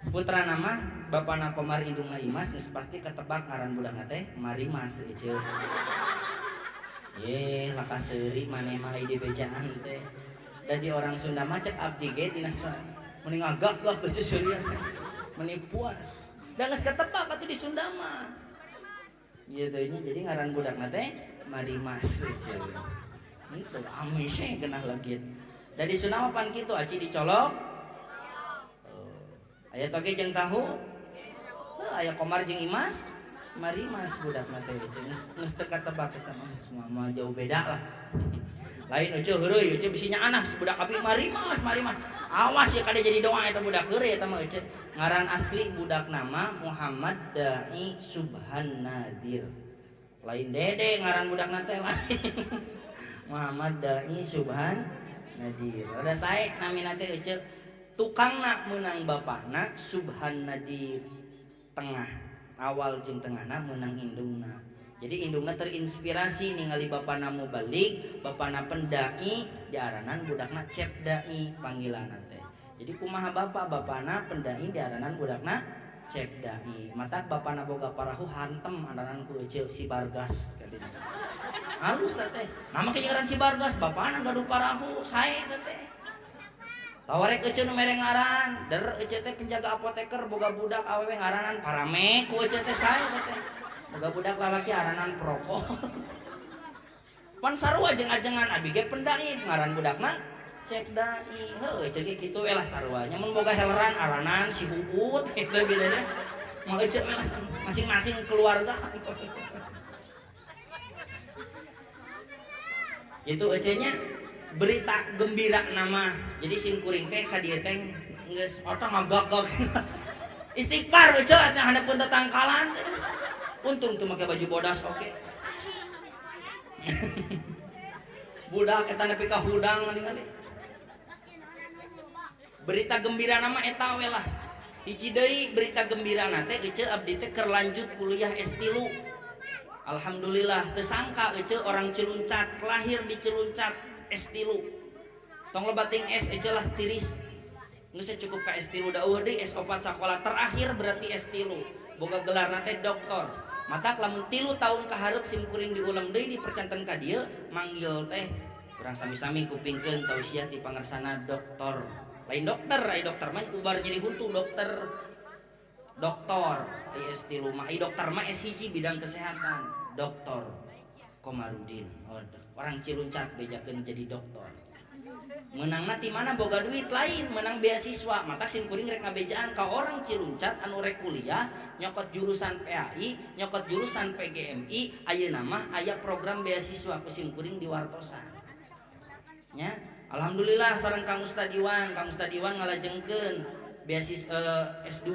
[SPEAKER 1] putra nama bapana Komar indungna Imas geus pasti ketebak ngaran budakna teh Marimas eceu. Ye laka seuri maneh mah di bejaan teh. Da di orang Sunda mah cek abdi ge dina meni ngagak-gak eceu seurian meni puas. Da geus ketebak atuh di Sunda mah. Ieu teh nya jadi ngaran budakna teh Marimas eceu. Henteu amis we geunah legit. Da di Sunda mah pan kitu aci dicolok aya toge jeung tahu heuh aya Komar jeung Imas Marimas budakna teh geus geus teu katebak eta mah semua mah jauh beda lah lain euceu heureuy euceu bisi nyaanah budak abdi Marimas Marimas awas ya kade jadi doa eta budak heureuy eta mah euceu ngaran asli budak nama Muhammad Dai Subhan Nadir lain Dede ngaran budakna teh lain Muhammad Dai Subhan Nadir ada sae namina teh euceu tukangna meunang bapakna Subhan Nadir tengah awal jeung tengahna meunang indungna Jadi indungna terinspirasi ningali bapana mubalig, bapana pendai, diaranan budakna Cep Dai panggilanna teh. Jadi kumaha bapak, bapana pendai diaranan budakna Cep Dai. Matak bapana boga parahu hantem aranan ku eceu si Bargas kadinya. Halus teh. Nama ke ngaran si Bargas, bapana gaduh parahu sae teh. Tawarek eceu nu mere ngaran, der eceu teh penjaga apoteker boga budak awewe ngaranan Parame ku eceu teh sae teh. Boga budak lalaki aranan perokok. Pan sarua jeung ajengan abi ge pendai ngaran budakna Cep Dai. Heuh eceu ge kitu we lah sarua. Nya mun boga heleran aranan si Huut kitu bedana. Mah eceu we lah masing-masing keluarga. Itu ecenya berita gembira nama. Jadi sim kuring teh ka dieu teh geus otong ngagagag. Istighfar eceu atuh handapeun tetangkalan. Untung tuh make baju bodas oke. Budak eta nepi ka hudang ningali. Berita gembira nama eta we lah. Hiji deui berita gembira na teh eceu abdi teh keur lanjut kuliah S3. Alhamdulillah teu sangka eceu orang Ciluncat, lahir di Ciluncat S3. Tong loba ting S eceu lah tiris. Geus cukup ka S3 da eueuh deui S4 sakola terakhir berarti S3. Boga gelarna teh doktor. Matak lamun 3 tahun kahareup sim kuring diulang deui dipercanten ka dieu manggil teh urang sami-sami kupingkeun tausiah ti pangersana doktor. Lain dokter, ai dokter mah ubar nyeri huntu dokter. Doktor ai S3 mah, ai dokter mah S1 bidang kesehatan, Doktor Komarudin. Oh, orang Ciluncat bejakeun jadi doktor. Menangna ti mana boga duit lain, menang beasiswa. Maka sim kuring rek ngabejaan ka orang Ciluncat anu rek kuliah, nyokot jurusan PAI, nyokot jurusan PGMI, ayeuna mah aya program beasiswa ku sim kuring diwartosan. Nya, alhamdulillah sareng Kang Ustad Iwan, Kang Ustad Iwan ngalajengkeun beasiswa S2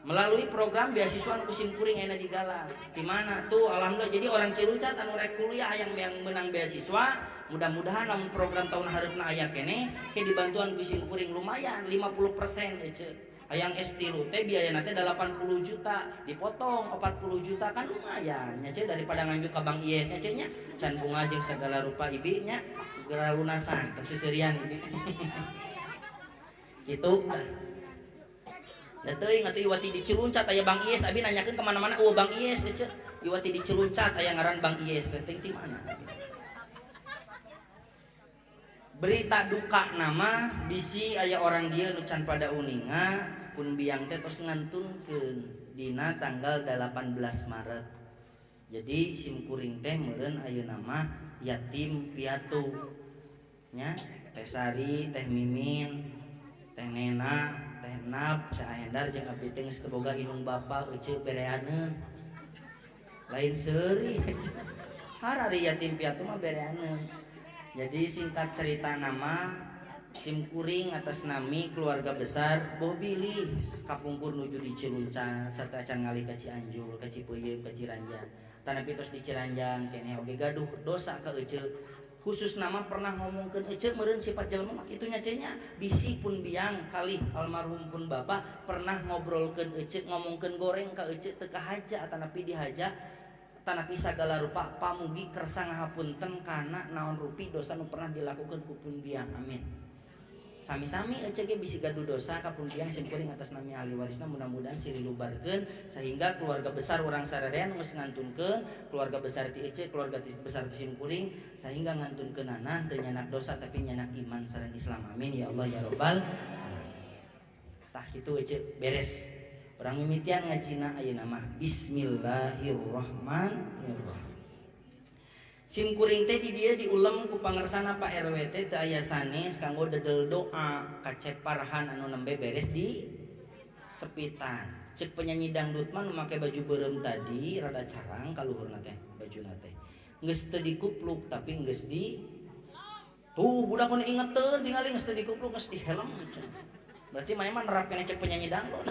[SPEAKER 1] melalui program beasiswa anu ku sim kuring ayeuna digalang. Di mana tuh alhamdulillah jadi orang Ciluncat anu rek kuliah yang menang beasiswa. Mudah-mudahan lamun program tahun hareupna aya keneh ke dibantuan ku sim kuring lumayan 50% eceu. Hayang S3 teh biayana teh 80 juta, dipotong 40 juta kan lumayan nya ceu daripada nganjuk ka Bang Ies nya ceu nya. Can bunga jeung segala rupa ibi nya geura lunasan teu sisirian ibi. Kitu. Da teuing atuh iwati di Ciluncat aya Bang Ies abi nanyakeun ka mana-mana eueuh Bang Ies eceu. Iwati di Ciluncat aya ngaran Bang Ies teh ti mana. Berita duka nama bisi aya orang dia nu can pada uninga pun biang teh tos ngantunkeun dina tanggal 18 Maret. Jadi sim kuring teh meureun ayeuna mah yatim piatu nya, Teh Sari, Teh Mimin, Teh Nena, Teh Nap, Sahendar jeung abdi teh geus teu boga indung bapa eceu bereaneun. Lain seuri. Harari yatim piatu mah bereaneun. Jadi singkat cerita nama sim kuring atas nami keluarga besar boh bilih kapungkur nuju di Ciluncat serta acan ngalih ka Cianjur, ka Cipeuyeum, ka Ciranjang. Tanapi tos di Ciranjang keneh oge gaduh dosa ka eceu. Khusus nama pernah ngomongkeun eceu meureun sifat jelema mah kitu nya ceu nya. Bisi pun biang kalih almarhum pun bapak pernah ngobrolkeun eceu ngomongkeun goreng ka eceu teu kahaja atanapi dihaja. Tanapi sagala rupa pamugi kersa ngahapunten kana naon rupi dosa nu pernah dilakukan ku pun biang amin. Sami-sami eceu ge bisi gaduh dosa ka pun biang sim kuring atas nami ahli warisna mudah-mudahan silih lubarkeun sehingga keluarga besar urang sarerean geus ngantunkeun keluarga besar ti eceu keluarga besar ti sim kuring sehingga ngantunkeunana teu nyanak dosa tapi nyanak iman sareng Islam amin ya Allah ya rabbal alamin. Tah kitu eceu beres. Urang mimitian ngajina ayeuna mah bismillahirrahmanirrahim. Sim kuring teh di dieu diulem ku pangersana Pak RW teh teu aya sanes kanggo dedel doa ka Cep Parhan anu nembe beres di sepitan. Cek penyanyi dangdut mah nu make baju beureum tadi rada carang kaluhurna teh bajuna teh. Geus teu dikupluk tapi geus di tuh budak nu ingeteun tingali geus teu dikupluk geus di helm. Berarti maneh mah nerapkeun cek penyanyi dangdut.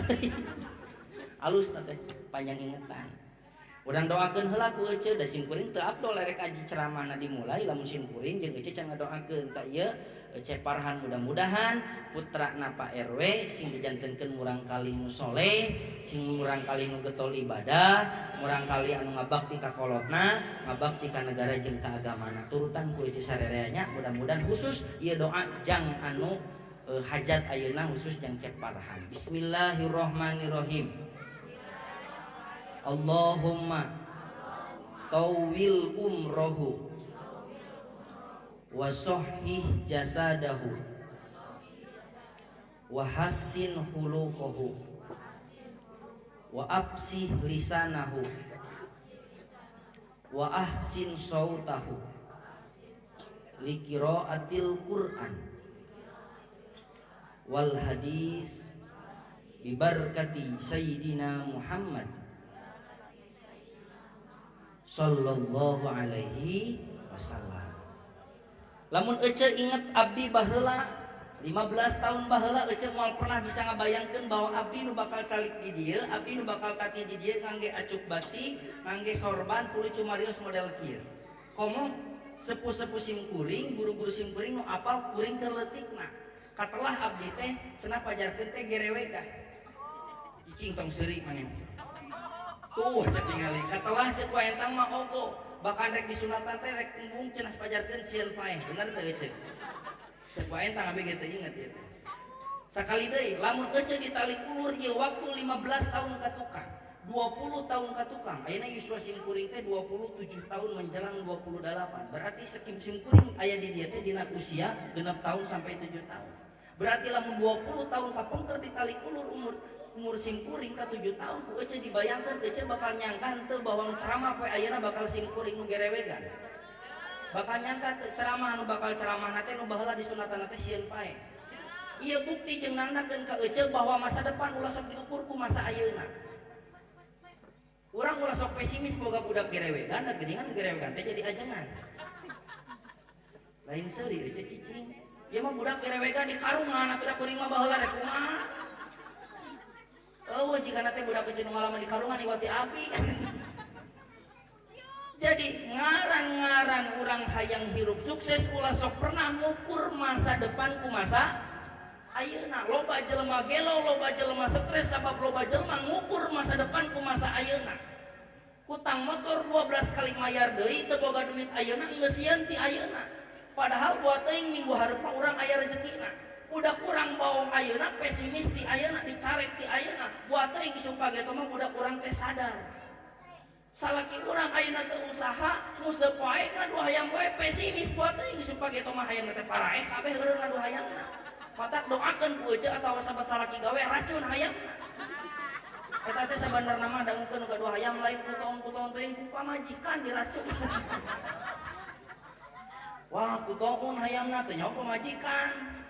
[SPEAKER 1] Alus teh panjang ingetan. Urang doakeun heula ku ece da sim kuring teu abdol rek aji ceramahna dimulai lamun sim kuring jeung ece can ngadoakeun ka ieu Ece Parhan mudah-mudahan putrana Pak RW sing dijantenkeun murang kali nu soleh, sing murang kali nu getol ibadah, murang kali anu ngabakti ka kolotna, ngabakti ka negara jeung ka agamana. Turutan ku ece sarerea mudah-mudahan khusus ieu doa jang anu hajat ayeuna khusus jang Cep Parhan. Bismillahirrahmanirrahim. Allahumma tawil umrohu wa sahih jasadahu wa hassin huluqahu wa absih lisanahu wa ahsin sautahu li qiraatil Qur'an wal hadis bi barkati sayyidina Muhammad sallallahu alaihi wasallam. Lamun ece inget abdi baheula 15 tahun baheula ece moal pernah bisa ngabayangkeun bahwa abdi nu bakal calik di dieu, abdi nu bakal tati di dieu ngangge acuk batik, ngangge sorban tuluy cumarios model kieu. Komo sepuh-sepuh sim kuring, guru-guru sim kuring nu apal kuring keur leutikna. Katelah abdi teh cenah pajarkeun teh gerewe dah. Cicing tong seuri maneh. Tuh cek tingali, katelah cek wae entang mah ogo. Bahkan rek disunatan teh rek embung cenah pajarkeun sieun paeh. Bener teu ece? Cek wae entang abdi ge teu inget ieu teh. Sakali deui lamun ece ditalik ulur ieu waktu 15 tahun ka tukang, 20 tahun ka tukang. Ayeuna yuswa sim kuring teh 27 tahun menjelang 28. Berarti sekim sim kuring aya di dieu teh dina usia 6 tahun sampai 7 tahun. Berarti lamun 20 tahun kapengker ditalik ulur umur sim kuring ka 7 tahun ku ece dibayangkeun ece bakal nyangka henteu bahwa nu ceramah poe ayeuna bakal sim kuring nu gerewegan. Bakal nyangka teu ceramah nu bakal ceramahna teh nu baheula disunatan teh sieun paeh. Ieu bukti jeung nandakeun ka ece bahwa masa depan ulah sok diukur ku masa ayeuna. Urang ulah sok pesimis boga budak gerewegan, da geuningan gerewegan teh jadi ajengan. Lain seuri ece cicing. Ieu mah budak gerewegan di karungan atuh da kuring mah baheula rek kumaha. Eueuh jigana teh budak kecil nu ngalaman di karungan iwati api. Jadi ngaran-ngaran urang hayang hirup sukses ulah sok pernah ngukur masa depan ku masa ayeuna. Loba jelema gelo, loba jelema stres sabab loba jelema ngukur masa depan ku masa ayeuna. Hutang motor 12 kali mayar deui teu boga duit ayeuna geus sieun ti ayeuna. Padahal buat teuing minggu hareup mah urang aya rezekina. Budak urang baong ayeuna pesimis di ayeuna dicaret di ayeuna. Buat teuing sumpah ge mah budak urang teh sadar. Salaki urang ayeuna teu usaha, nguseup wae ngadu hayam wae pesimis buat teuing sumpah ge mah hayam teh paraeh kabeh eureun ngadu hayamna. Matak doakeun ku ece atawa sahabat salaki gawe racun hayamna. Eta teh sabandarna mah dangukeun nu gaduh hayam lain ku taun-taun teuing ku pamajikan diracun. Wah, ku taun hayamna teh nyaho pamajikan.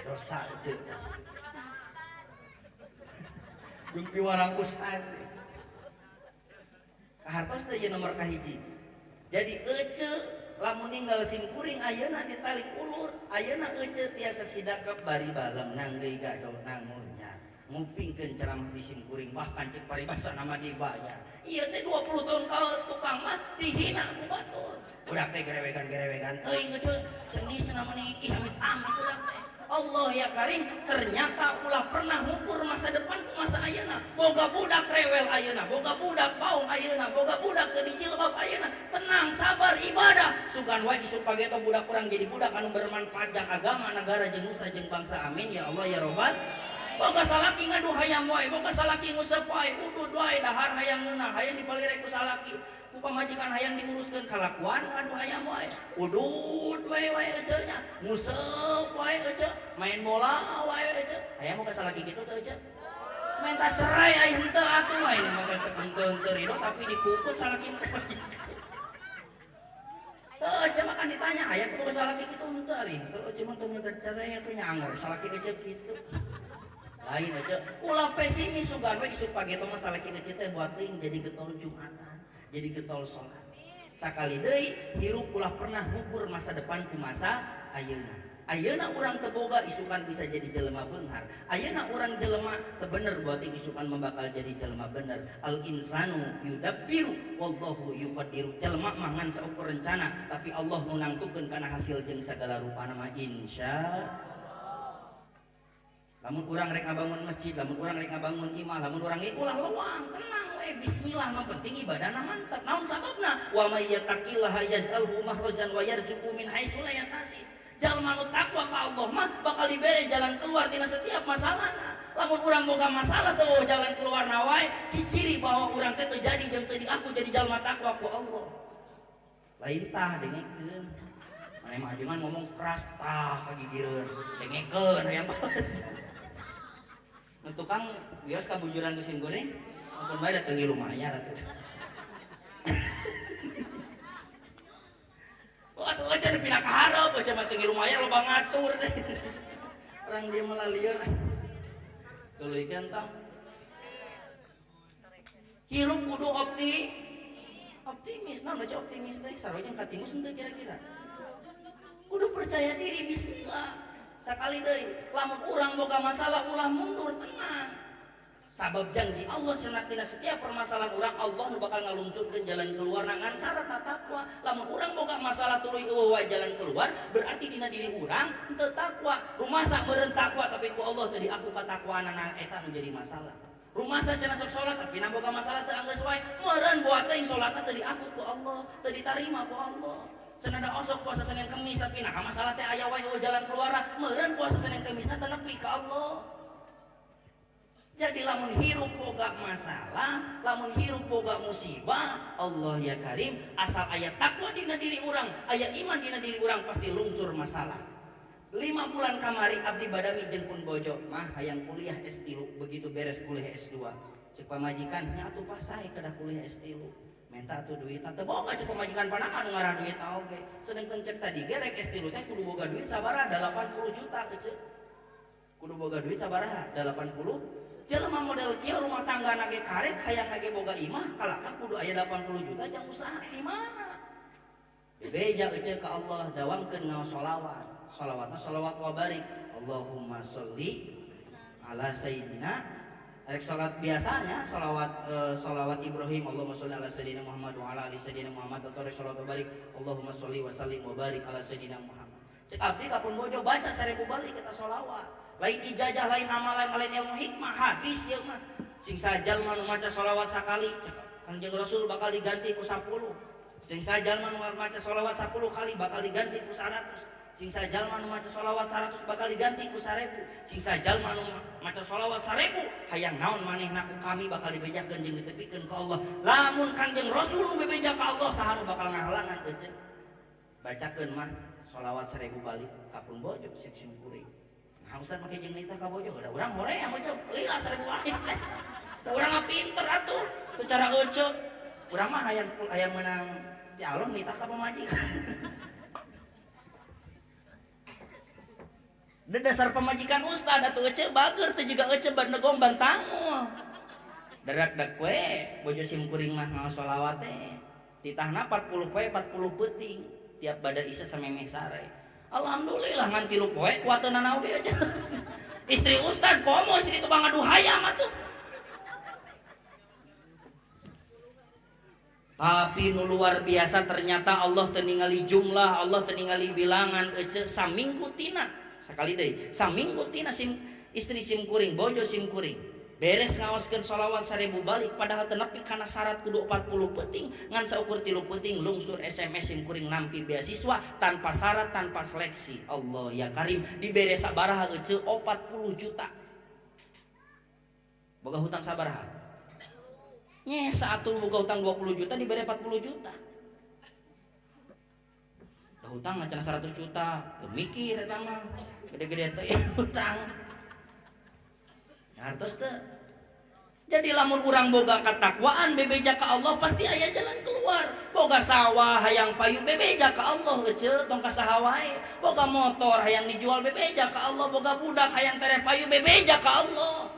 [SPEAKER 1] Dosa ece. Jeung piwarang ustad. Kahartos teh ieu nomor kahiji. Jadi ece lamun ninggal sim kuring ayeuna ditalik ulur, ayeuna ece tiasa sidakep bari balem nanggeuy gado nangunya. Ngupingkeun ceramah di sim kuring bahkan cek paribasa nama dibayar. Ieu teh 20 tahun ka tukang mah dihina ku batur. Budak teh gerewegan-gerewegan teuing ece cendis cenah mah ih amit-amit budak teh. Allah ya Karim, ternyata ulah pernah ngukur masa depan ku masa ayeuna. Boga budak rewel ayeuna, boga budak baung ayeuna, boga budak teu dijilbab ayeuna. Tenang, sabar, ibadah. Sugan wae isuk pageto budak urang jadi budak anu bermanfaat jang agama, negara jeung nusa jeung bangsa. Amin ya Allah ya Robbal. Boga salaki ngadu hayam wae, boga salaki nguseup wae, udud wae, dahar hayang ngeunah, hayang dipalire ku salaki. Ku pamajikan hayang diuruskeun kalakuan ngadu hayam wae. Udud wae wae ece nya, nguseup wae ece, main bola wae ece. Hayang boga salaki kitu teu ece? Minta cerai ai henteu atuh wae, minta henteu henteu ridho tapi dikukut salaki mah. Teu ece mah kan ditanya hayang boga salaki kitu henteu ari. Henteu ece mah teu minta cerai atuh nya anggar salaki ece kitu. Lain aja, ulah pesimis sugan we isuk pagi mah salaki ece teh buat teuing jadi getol Jumatan, jadi getol salat. Sakali deui hirup ulah pernah ngukur masa depan ku masa ayeuna. Ayeuna urang teu boga isukan bisa jadi jelema beunghar. Ayeuna urang jelema teu bener buat isukan bakal jadi jelema bener. Al insanu yudabbiru wallahu yuqaddiru. Jelema mah ngan saukur rencana tapi Allah nu nangtukeun kana hasil jeung sagala rupana mah insya. Lamun urang rek ngabangun masjid, lamun urang rek ngabangun imah, lamun urang ulah lewang, tenang we, bismillah mah penting ibadahna mantap. Naon sababna? Wa may yattaqillaha yaj'alhu makhrajan wa yarzuqhu min haitsu la yahtasib. Jalma nu takwa ka Allah mah bakal dibere jalan keluar tina setiap masalahna. Lamun urang boga masalah teu jalan keluarna wae, ciciri bahwa urang teh teu jadi jeung teu diaku jadi jalma takwa ku Allah. Lain tah dengekeun. Mane mah ajengan ngomong keras tah kagigireun. Dengekeun hayang balas. Nu tukang wios kabujuran musim goreng, ampun bae dateng lumayan atuh. Oh, atuh aja dipindah ka hareup, aja mah teu lumayan loba ngatur. Orang dia malah lieur. Tuluy tah. Hirup kudu optimis. Naon baca optimis teh sarua jeung katimus henteu kira-kira. Kudu percaya diri bismillah. Sakali deui, lamun urang boga masalah ulah mundur tenang. Sabab janji Allah cenah tina setiap permasalahan urang Allah nu bakal ngalungsurkeun jalan keluar ngan syarat takwa. Lamun urang boga masalah tuluy eueuh wae jalan keluar berarti dina diri urang henteu takwa. Rumasa meureun takwa tapi ku Allah teu diaku katakwaanana eta nu jadi masalah. Rumasa cenah sok salat tapi na boga masalah teu anggeus wae meureun boa teuing salatna teu diaku ku Allah, teu ditarima ku Allah. Cenah da osok puasa Senin Kemis tapi nah masalah teh aya wae jalan keluar meureun puasa Senin Kemisna teu nepi ka Allah. Jadi lamun hirup boga masalah, lamun hirup boga musibah, Allah ya Karim, asal aya takwa dina diri urang, aya iman dina diri urang pasti lungsur masalah. 5 bulan kamari abdi badami jeung pun bojo, mah hayang kuliah S3, begitu beres kuliah S2. Cek pamajikan, nya atuh pah sae kedah kuliah S3. Minta atuh duit, teu boga cek pamajikan panakan ngarah duit oge. Sedengkeun cek tadi ge rek S3 teh kudu boga duit sabaraha 80 juta keceu. Kudu boga duit sabaraha 80. Jelema model kieu rumah tangga nage karek hayang nage boga imah kalakah kudu aya 80 juta jang usaha di mana? Bebeja ece ka Allah dawamkeun ngaos sholawat. Sholawatna sholawat wa barik. Allahumma sholli ala sayyidina. Rek sholat biasanya sholawat sholawat Ibrahim Allahumma sholli ala sayyidina Muhammad wa ala ali sayyidina Muhammad atau rek sholawat wa barik Allahumma sholli wa sallim wa barik ala sayyidina Muhammad. Cek abdi ka pun bojo baca 1000 balik kita sholawat. Lain ijazah, lain amalan, lain ilmu hikmah, hadis ieu mah. Sing sajalma nu maca sholawat sakali, Kangjeng Rasul bakal diganti ku 10. Sing sajalma nu maca sholawat 10 kali bakal diganti ku 100. Sing sajalma nu maca sholawat 100 bakal diganti ku 1000. Sing sajalma nu maca sholawat 1000, hayang naon manehna ku kami bakal dibejakeun jeung ditepikeun ka Allah. Lamun Kangjeng Rasul nu bebeja ka Allah, saha nu bakal ngahalangan ece? Bacakeun mah sholawat 1000 balik ka pun bojo sing kuring. Nah, Ustaz make jeung nitah ka bojo, da urang hoream aja lila 1000 balik. Da urang mah pinter atuh secara ece. Urang mah hayang menang ti Allah nitah ka pamajikan. Da dasar pamajikan ustad atuh ece bager teh juga ece banegong bantangul. Darak-dak we bojo sim kuring mah ngaos sholawat teh. Titahna 40 poe 40 peuting tiap bada isya samemeh sare. Alhamdulillah ngan 3 poe kuateunana oge aja. Istri ustad komo istri tukang ngadu hayam atuh. Tapi nu luar biasa ternyata Allah teu ningali jumlah, Allah teu ningali bilangan ece saminggu tina. Sakali deui, saminggu tina sim istri sim kuring, bojo sim kuring. Beres ngaoskeun sholawat 1000 balik padahal teu nepi kana syarat kudu 40 peuting ngan saukur 3 peuting lungsur SMS sim kuring nampi beasiswa tanpa syarat tanpa seleksi. Allah ya Karim dibere sabaraha ece 40 juta. Boga hutang sabaraha? Nyesa atuh boga hutang 20 juta dibere 40 juta. Da hutang mah cenah 100 juta, teu mikir eta mah. Gede-gede teh hutang. Hartos teu. Jadi lamun urang boga katakwaan bebeja ka Allah pasti aya jalan keluar. Boga sawah hayang payu bebeja ka Allah ece tong ka saha wae. Boga motor hayang dijual bebeja ka Allah, boga budak hayang tereh payu bebeja ka Allah.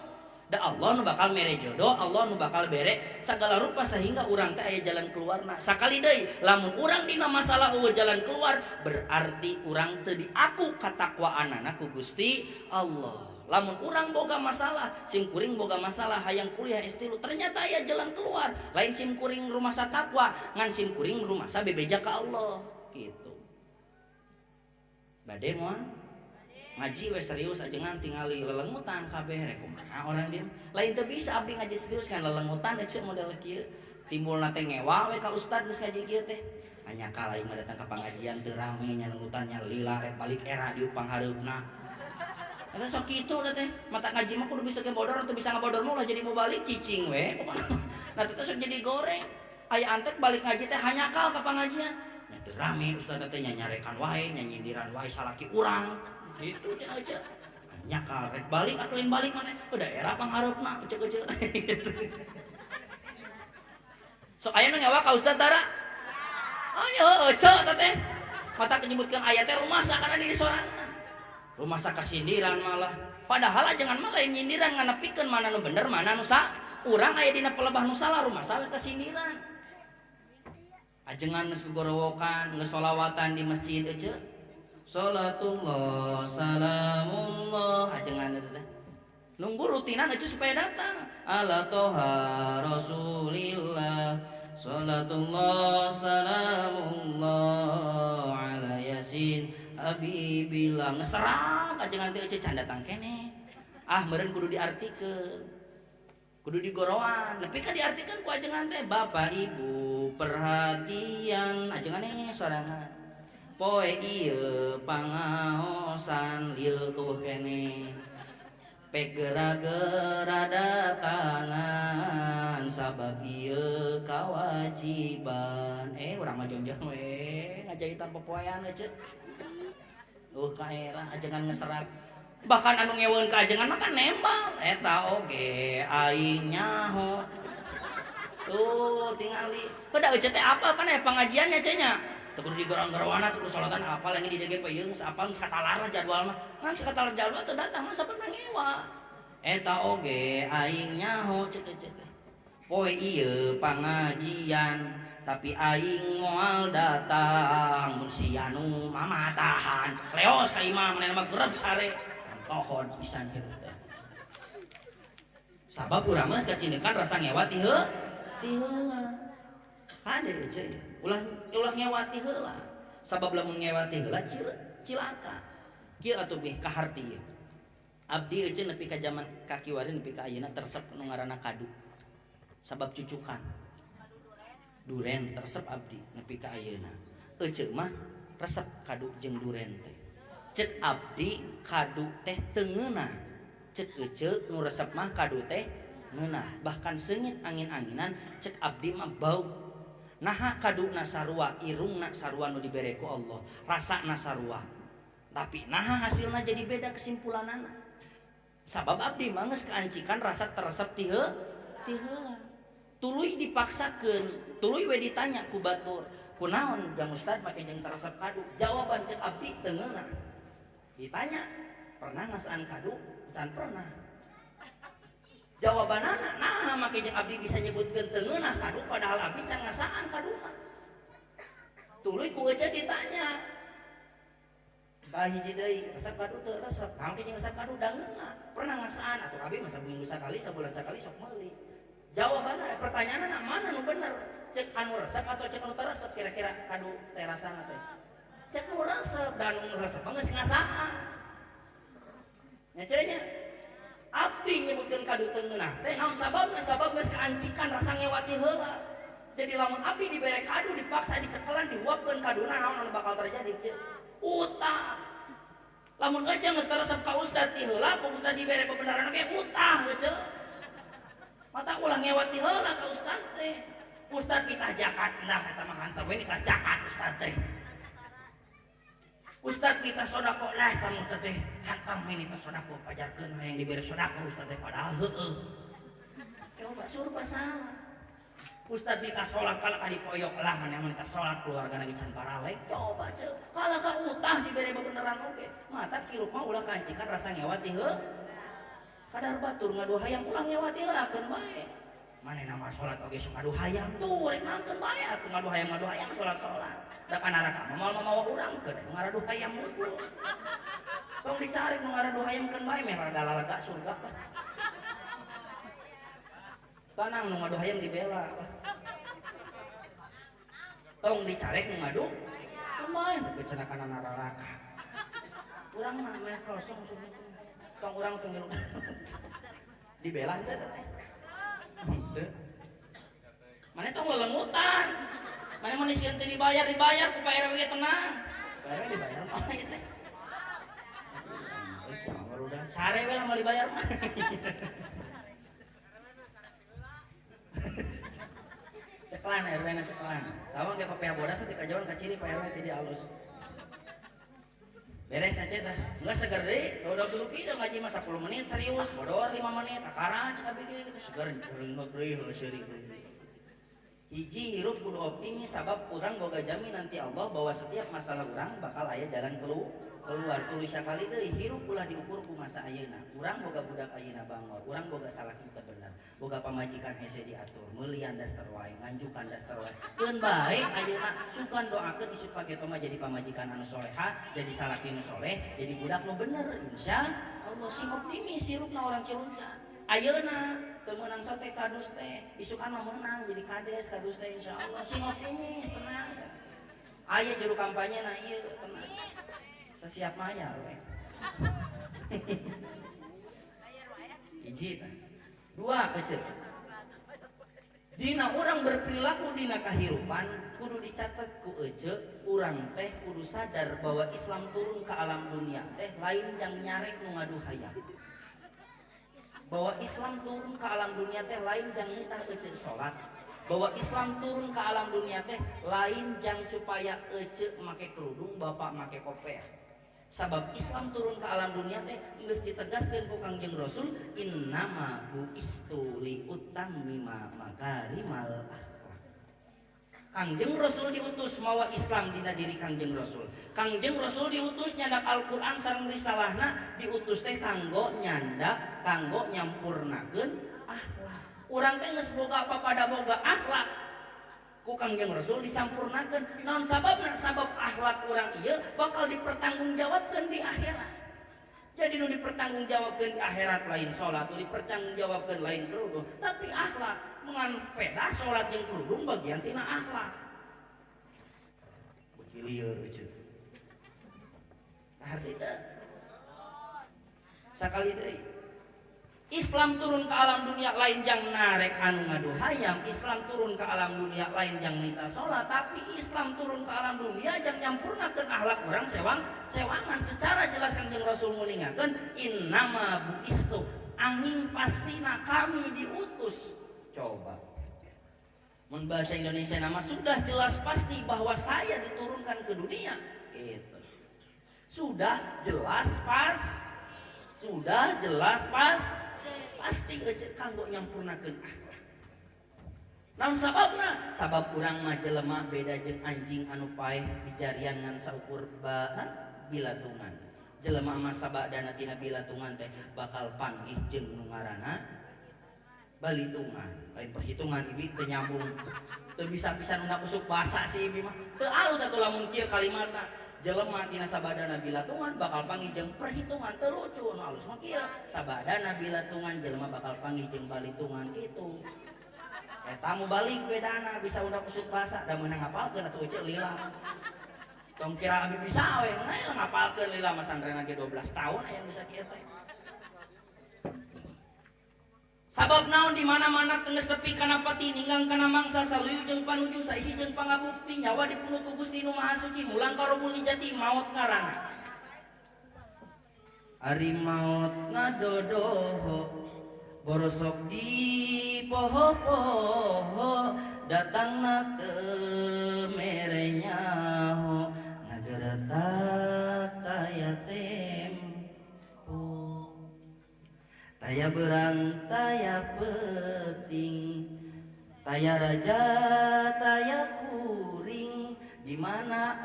[SPEAKER 1] Da Allah nu bakal mere jodoh, Allah nu bakal bere segala rupa sehingga urang teh aya jalan keluarna. Sakali deui, lamun urang dina masalah eueuh jalan keluar, berarti urang teu diaku katakwaanana ku Gusti Allah. Lamun urang boga masalah, sim kuring boga masalah hayang kuliah S3, ternyata aya jalan keluar. Lain sim kuring rumasa takwa, ngan sim kuring rumasa bebeja ka Allah gitu. Bade moal ngaji we serius ajengan tingali lelengutan kabeh rek kumaha orang dia. Lain teu bisa abdi ngaji serius kan lelengutan ece model kieu. Timbulna teh ngewa we ka ustad geus ngaji kieu teh. Hanya kala ieu mah datang ka pangajian teu rame nya nungutannya lila rek balik era diuk panghareupna. Eta sok kitu da teh, mata ngaji mah kudu bisa ngebodor atau bisa ngabodor mah ulah jadi mau balik cicing we pokona. Nah teh sok jadi goreng. Aya antek balik ngaji teh hanyakal ka pangajian. Nya teu rame ustad teh nyanyarekan wae, nyanyindiran wae salaki urang. Gitu cenah aja. Nyakal rek balik atuh lain balik maneh. Udah era panghareupna ece-ece gitu. Sok aya nu ngewa ka ustad tara? Ayo ece teh. Mata menyebutkan ayat teh rumasa karena diri sorangan. Rumasa kasindiran malah. Padahal ajengan mah lain nyindiran nganepikeun mana nu bener mana nu salah. Urang aya dina pelebah nu salah rumasa we kasindiran. Ajengan geus gogorowokan, geus sholawatan di masjid ece. Salatullah salamullah ajengan eta teh. Nunggu rutinan ece supaya datang. Ala toha Rasulillah salatullah salamullah ala yasin habibillah. Ngeserak ajengan teh ece can datang keneh. Ah meureun kudu diartikeun. Kudu digoroan. Nepi ka diartikeun ku ajengan teh bapak ibu perhatian ajengan sorangan. Poe ieu pangaosan lieu keueuh keneh. Pek gera-gera datangan sabab ieu kawajiban. Urang mah jonjon we ngajahitan popoean ece. Ka era ajengan ngeserak. Bahkan anu ngeweun ka ajengan mah kan nembal. Eta oge aing nyaho. Tuh tingali. Heuda ece teh apal kan aya pangajiannya ece nya. Teu kudu digorong-gorowana, teu kudu salatan apal yang di DGP yeung apal sakatalar jadwal mah. Ngan sakatalar jadwal teu datang mah sabenerna ngewa. Eta oge aing nyaho cek ece teh. Poe ieu pangajian tapi aing moal datang mun sia nu mamatahan. Leos ka imah manehna mah gerep sare. Tohon pisan kitu teh. Sabab urang mah kacindekan rasa ngewa ti heula. Kade ece ulah ulah ngewati heula. Sabab lamun ngewati heula cilaka. Kieu atuh bih kaharti ieu. Abdi ece nepi ka jaman kakiwari nepi ka ayeuna teresep nu ngaranna kadu. Sabab cucukan. Duren teresep abdi nepi ka ayeuna. Ece mah resep kadu jeung duren teh. Cek abdi kadu teh teu ngeunah. Cek ece nu resep mah kadu teh ngeunah. Bahkan seungit angin-anginan cek abdi mah bau. Naha kaduna sarua, irungna sarua nu dibere ku Allah, rasana sarua. Tapi naha hasilna jadi beda kesimpulanana. Sabab abdi mah geus kaancikan rasa teresep ti heula. Tuluy dipaksakeun, tuluy we ditanya ku batur, kunaon jang ustad make jeung teresep kadu? Jawaban cek abdi teu ngeunah. Ditanya, pernah ngasaan kadu? Can pernah. Jawabanana naha make jeung abdi bisa nyebutkeun teu ngeunah kadu padahal abdi can ngasaan kaduna. Tuluy ku ece ditanya. Ka hiji deui, resep kadu teu resep? Mangke jeung resep kadu da ngeunah. Pernah ngasaan atuh abdi mah saminggu sakali, sabulan sakali sok meuli. Jawabanna pertanyaanna mana nu bener? Cek anu resep atau cek anu teu resep kira-kira kadu teh rasana teh? Cek nu resep, da nu resep mah geus ngasaan. Nya nya. Abdi nyebutkeun kadu teu ngeunah teh naon sababna? Sabab geus kaancikan rasa ngewati heula. Jadi lamun abdi dibere kadu dipaksa dicekelan dihuapkeun kaduna naon anu bakal terjadi cek? Utah. Lamun ece geus teresep ka ustad ti heula, ku ustad dibere kebenaran oge utah ece. Mata ulah ngewati heula ka ustad teh. Ustad kita jakat nah eta mah hantar we kita jakat ustad teh. Ustad kita sodako lah kan ustad teh hantam ini kita sodako pajarkeun hayang dibere sodako ustad teh padahal heueuh. Coba surba salah. Ustad kita sholat kalau ka dipoyok lah maneh mah kita sholat keluarga lagi can paralek coba ceu kalah ka utah dibere bebeneran oge. Mata kirup mah ulah kancikan rasa ngewat ti heuh. Kadar batur ngadu hayam ulah ngewat heulakeun bae. Manehna mah salat oge sok ngadu hayam tuh rek nangkeun bae atuh ngadu hayam salat-salat. Da ka neraka mah moal mawa urang keun ngaradu hayam unggul. Tong dicari nu ngaradu hayam keun bae meh rada lalaga surga lah. Tanang nu ngadu hayam dibela lah. Tong dicarek nu ngadu lumayan becerah kana neraka. Urang mah meh kosong sudah. Tong urang tong ngilu. Dibela teh teh. Henteu. Mane tong lelengutan. Mane mah sieun teh dibayar ku Pak RW tenang. Pak RW dibayar mah ieu teh. Kumaha udah sare we lah mau dibayar mah. Ceklan RW na ceklan. Sawang ge kopiah bodas teh dikajawan ka ciri Pak RW teh di alus. Beres cace tah. Geus seger deui, udah dulu kieu ngaji mah 10 menit serius, bodor 5 menit, takaran cek abi ge gitu seger ringot deui heuh seurik deui. Hiji hirup kudu optimis sabab urang boga jaminan ti Allah bahwa setiap masalah urang bakal aya jalan keluar. Tuluy sakali deui hirup ulah diukur ku masa ayeuna. Urang boga budak ayeuna bangor, urang boga salaki teu bener, boga pamajikan hese diatur, meulian daster wae, nganjukan daster wae. Keun bae ayeuna sugan doakeun isuk pageto mah jadi pamajikan anu soleha, jadi salaki nu soleh, jadi budak nu bener insya Allah. Sing optimis hirupna orang Cilunca. Ayeuna teu meunang sate kadus teh, isukan mah meunang jadi kades kadus teh insyaallah. Sing optimis tenang. Aya juru kampanye na ieu tenang. Sesiap mayar we. Hiji tah. Dua kecil. Dina urang berperilaku dina kahirupan kudu dicatat ku ece urang teh kudu sadar bahwa Islam turun ke alam dunia teh lain yang nyarek nu ngadu hayam. Bahwa Islam turun ke alam dunia teh lain yang nitah ece salat. Bahwa Islam turun ke alam dunia teh lain jang supaya ece make kerudung bapak make kopiah. Sabab Islam turun ke alam dunia teh geus ditegaskeun ku Kangjeng Rasul innama buistu li utammima makarimal akhlak. Kangjeng Rasul diutus mawa Islam dina diri Kangjeng Rasul. Kangjeng Rasul diutus nyandak Al-Qur'an sareng risalahna diutus teh kanggo nyandak, kanggo nyampurnakeun akhlak. Urang teh geus boga papada boga akhlak. Ku Kangjeng Rasul disampurnakeun. Naon sababna? Sabab akhlak urang ieu bakal dipertanggungjawabkeun di akhirat. Jadi nu dipertanggungjawabkeun di akhirat lain salat, nu dipertanggungjawabkeun lain kerudung, tapi akhlak. Mengan pedah salat jeung kerudung bagian tina akhlak. Beuki lieur euceut. Tah teu. Sakali deui. Islam turun ke alam dunia lain jang narek anu ngadu hayam, Islam turun ke alam dunia lain jang nita salat, tapi Islam turun ke alam dunia jang nyampurnakeun akhlak urang sewangan. Secara jelas Kangjeng Rasul nguningakeun innama buistu, angin pastina kami diutus. Coba mun bahasa Indonesia nama sudah jelas pasti bahwa saya diturunkan ke dunia gitu. Sudah jelas pas, sudah jelas pas pasti ece kanggo nyampurnakeun akhlak. Naon sababna? Sabab urang mah jelema beda jeung anjing anu paeh dijarian ngan saukur bilatungan. Jelema mah sabadana tina bilatungan teh bakal panggih jeung nu ngaranna balitungan. Lain perhitungan ibi teu nyambung. Teu bisa pisan unak usuk basa si ibi mah. Teu alus atuh lamun kieu kalimatna. Jelema tina sabadana bilatungan bakal panggih jeung perhitungan. Teu lucu nu alus mah kieu. Sabadana bilatungan jelema bakal panggih jeung balitungan kitu. Eta mu balik bedana bisa udah kusut basa da meunang ngapalkeun atuh ece lila. Tong kira abi bisa we ngapalkeun lila mah santren ge 12 tahun aya bisa kieu teh. Sabab naon di mana-mana geus tepi kana pati ninggang kana mangsa saluyu jeung panuju saisi jeung pangabukti nyawa dipunut ku Gusti Nu Maha Suci mulang ka Robul Jati maot ngaranna. Ari maot ngadodoho borosok di poho-poho datangna teu mere nyaho ngageretak taya tempo taya berang taya peting taya raja taya kuring di mana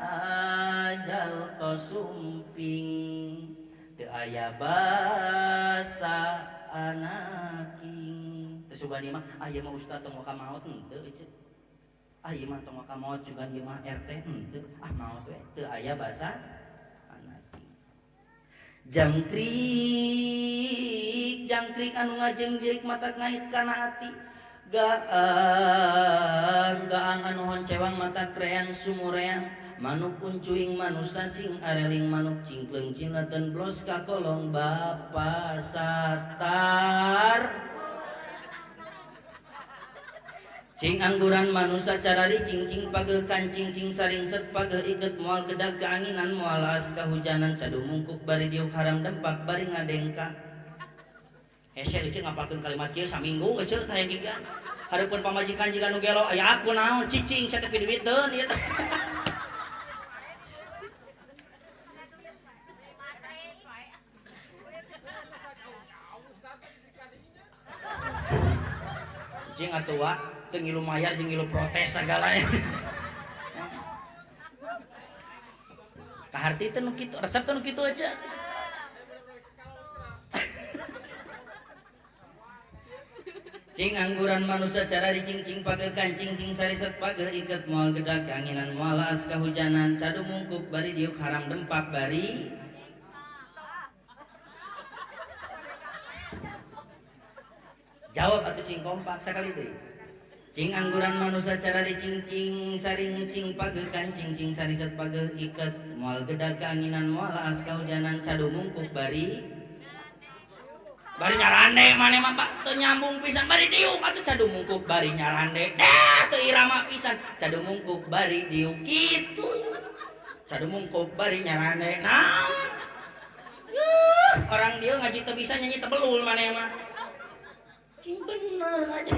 [SPEAKER 1] ajal tosumping teu aya basa anaking. Teu sugan ieu mah ah ieu mah ustad tong waka maot henteu ece. Ah ieu mah tong waka maot sugan ieu mah RT henteu. Ah maot we teu aya basa anaking. Jangkrik jangkrik anu ngajengjeuk mata ngait kana ati. Gaang gaang anu honcewang mata kreang sumureang manuk uncuing manusa sing areling manuk cingkleung cinleten blos ka kolong Bapa Satar. Cing angguran manusa carari cing cing pageuh kancing cing saringset pageuh iket moal gedag keanginan moal as kahujanan cadu mungkuk bari diuk haram dempak bari ngadengka. Hese euceuk ngapalkeun kalimat kieu saminggu euceuk tah giga. Hareupeun pamajikan jiga nu gelo aya aku naon cicing sia teh piduiteun ieu teh. Cing atuh wa teu ngilu mayar jeung ngilu protes sagala. Kaharti teh nu kitu, resep teh nu kitu aja. Cing angguran manusia cara dicing-cing pageuh kancing cing sariset pageuh iket moal gedag keanginan moal as kahujanan cadu mungkuk bari diuk haram dempak bari jawab atuh cing kompak sakali deui. Cing angguran manusia cara dicing-cing saring cing pageuh kancing cing sariset pageuh iket moal gedag keanginan moal as kahujanan cadu mungkuk bari bari nyarande maneh mah Pak teu nyambung pisan bari diuk atuh cadu mungkuk bari nyarande dah teu irama pisan cadu mungkuk bari diuk kitu cadu mungkuk bari nyarande naon orang dia ngaji teu bisa nyanyi tebelul maneh mah cing bener ngaji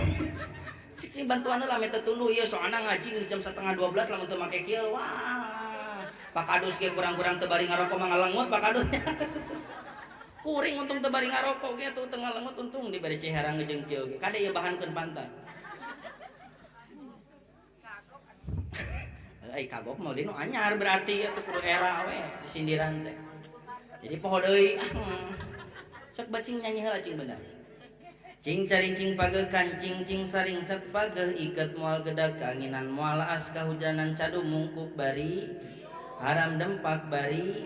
[SPEAKER 1] cing bantuan lah meh teu tunduh ieu soalna ngaji geus jam 11:30 lamun teu make kieu wah Pak Kadus ge kurang-kurang teu bari ngarokok mah ngalengut Pak Kadus. Kuring untung teu bari ngarokok ge atuh teu ngalengut untung dibari ciherang jeung kieu ge. Kade ieu bahankeun pantat. Ai kagok mah nu anyar berarti atuh kudu era we disindiran teh. Jadi poho deui. Sok bacing nyanyi heula cing bener. Cing carincing pageuh kancing cing saringset pageuh iket moal gedag keanginan moal as kahujanan cadu mungkuk bari haram dempak bari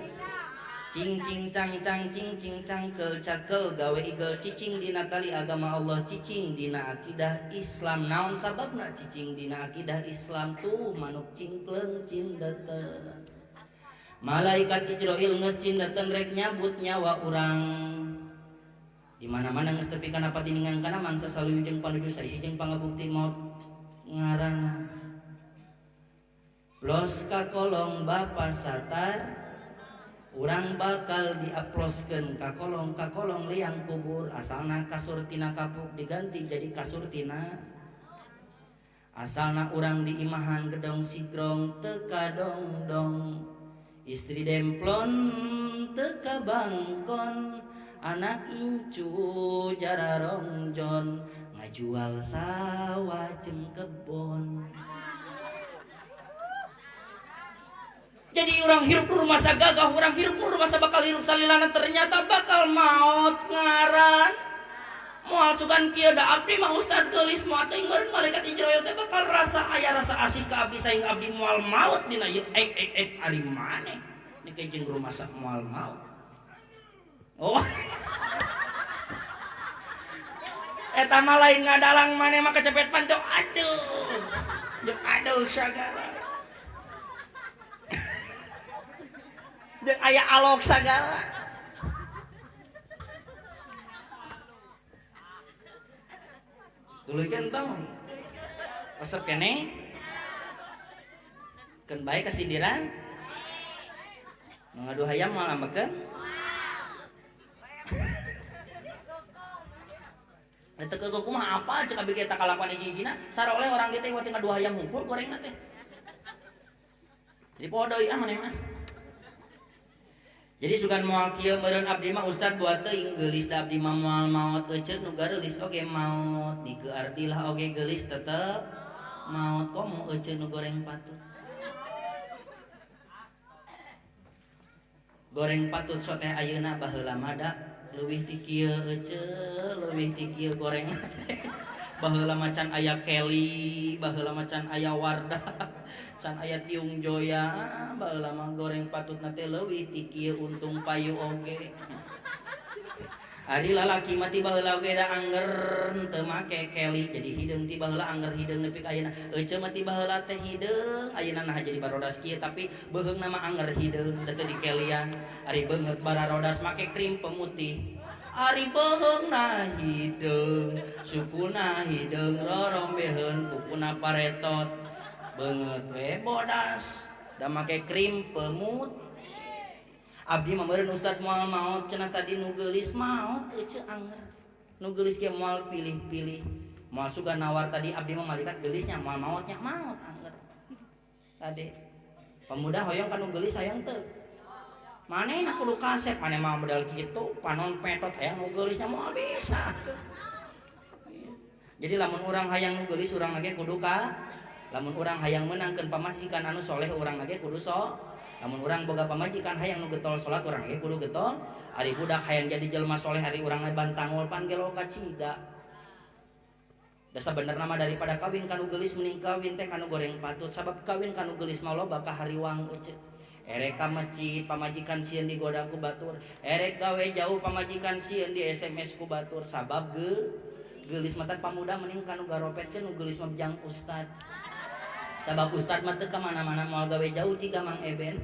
[SPEAKER 1] cing cing cang cang cing cing cangkel cakel gawe igel cicing dina tali agama Allah cicing dina akidah Islam naon sababna cicing dina akidah Islam tuh manuk cingkleung cindeteun malaikat Ijroil geus cindeteun rek nyabut nyawa urang di mana-mana geus tepi kana patiningan kana mangsa saluyu jeung panuju saisi jeung pangabukti maut ngaranna los ka kolong Bapa Satar urang bakal diaploskeun ka kolong liang kubur asalna kasur tina kapuk diganti jadi kasur tina asalna urang diimahan gedong sigrong teu kadongdong istri demplon teu kabangkon anak incu jararongjon ngajual sawah jeung kebon. Jadi orang hirup nu rumasa gagah, orang hirup nu rumasa bakal hirup salilana ternyata bakal maot ngaran. Moal sugan kieu da abdi mah ustad geulis moal teuing meureun malaikat Ijroil teh bakal rasa aya rasa asih ka abdi saing abdi moal maot dina ieu ek ek ek ari maneh ni jeung rumasa moal maot. Oh. Eta mah lain ngadalang maneh mah kecepet panto aduh. Jeung aduh sagala. Jeung aya alok sagala. Tuluykeun tong. Resep keneh. Keun bae kasindiran. Ngadu hayam moal ambekeun. Eta keukeuh kumaha apal cek abdi ge kalakuan hiji-hijina saroleh orang dieu teh wati ngadu hayam hungkul gorengna teh. Jadi poho deui ah maneh mah. Jadi sugan moal kieu meureun abdi mah ustad buat teuing geulis da abdi mah moal maot euceuk nu gareulis oge maot dikeartilah oge geulis tetep maot komo euceuk nu goreng patut. Goreng patut soteh ayeuna baheula mah da leuwih ti kieu ece, leuwih ti kieu goreng teh. Baheula mah can aya Kelly, baheula mah can aya Wardah, can aya Tiung Joya, baheula mah goreng patutna teh leuwih ti kieu untung payu oge. Ari lalaki mah ti baheula oge da angger teu make Kelly, jadi hideung ti baheula angger hideung nepi ka ayeuna. Ece mah ti baheula teh hideung, ayeuna nah jadi barodas kieu tapi beuheungna mah angger hideung da teu dikelian. Ari beungeut bararodas make krim pemutih. Ari beuheungna hideung, sukuna hideung rorombeheun kukuna paretot. Beungeut we bodas da make krim pemutih. Abdi mah meureun ustad moal maot cenah tadi nu geulis maot ece anger. Nu geulis ge moal pilih-pilih. Moal suga nawar tadi abdi mah malikat geulisnya moal maotnya maot anger. Tadi pemuda hoyong ka nu geulis hayang teu. Manehna kudu kasep, maneh mah modal kitu panon petot hayang nu geulisnya moal bisa. Jadi lamun urang hayang nu geulis urang ge kudu ka, lamun urang hayang meunangkeun pamajikan anu soleh urang ge kudu so. Lamun urang boga pamajikan hayang nu getol salat urang ge kudu getol. Ari budak hayang jadi jelema soleh ari urang bantangul pan gelo kacida. Da sabenerna mah daripada kawin kanu geulis mending kawin teh kanu goreng patut, sabab kawin kanu geulis mah loba kahariwang ece. Erek ka masjid pamajikan sieun digoda ku batur, erek gawe jauh pamajikan sieun di SMS ku batur, sabab geulis mah teh pamuda mending kanu garopetkeun nu geulis mah jang ustad. Sabab ustad mah teu ka mana-mana moal gawe jauh jiga Mang Eben.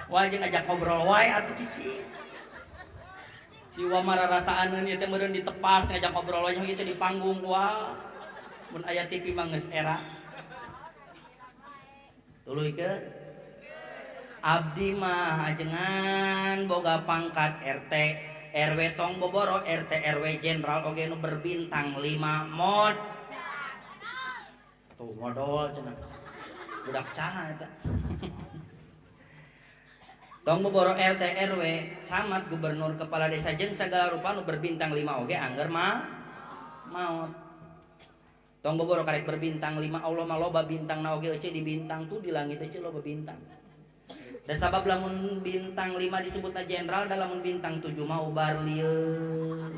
[SPEAKER 1] Wah jeung ajak ngobrol wae atuh cici. Si wa mararasaaneun ieu teh meureun ditepas ngajak ngobrol wae ieu teh di panggung wah. Mun aya TV mah geus era. Tuluy ke abdi mah ajengan boga pangkat RT RW tong boboro RT RW jenderal oge nu berbintang 5 mod. Tuh modol cenah. Budak caha eta. Tong boboro RT RW camat gubernur kepala desa jeung sagala rupa nu berbintang 5 oge angger mah maot. Tong boboro karek berbintang 5 Allah mah loba bintang na oge euceu di bintang tuh di langit euceu loba bintang. Dan sabab lamun bintang 5 disebutna jenderal da lamun bintang 7 mah ubar lieur.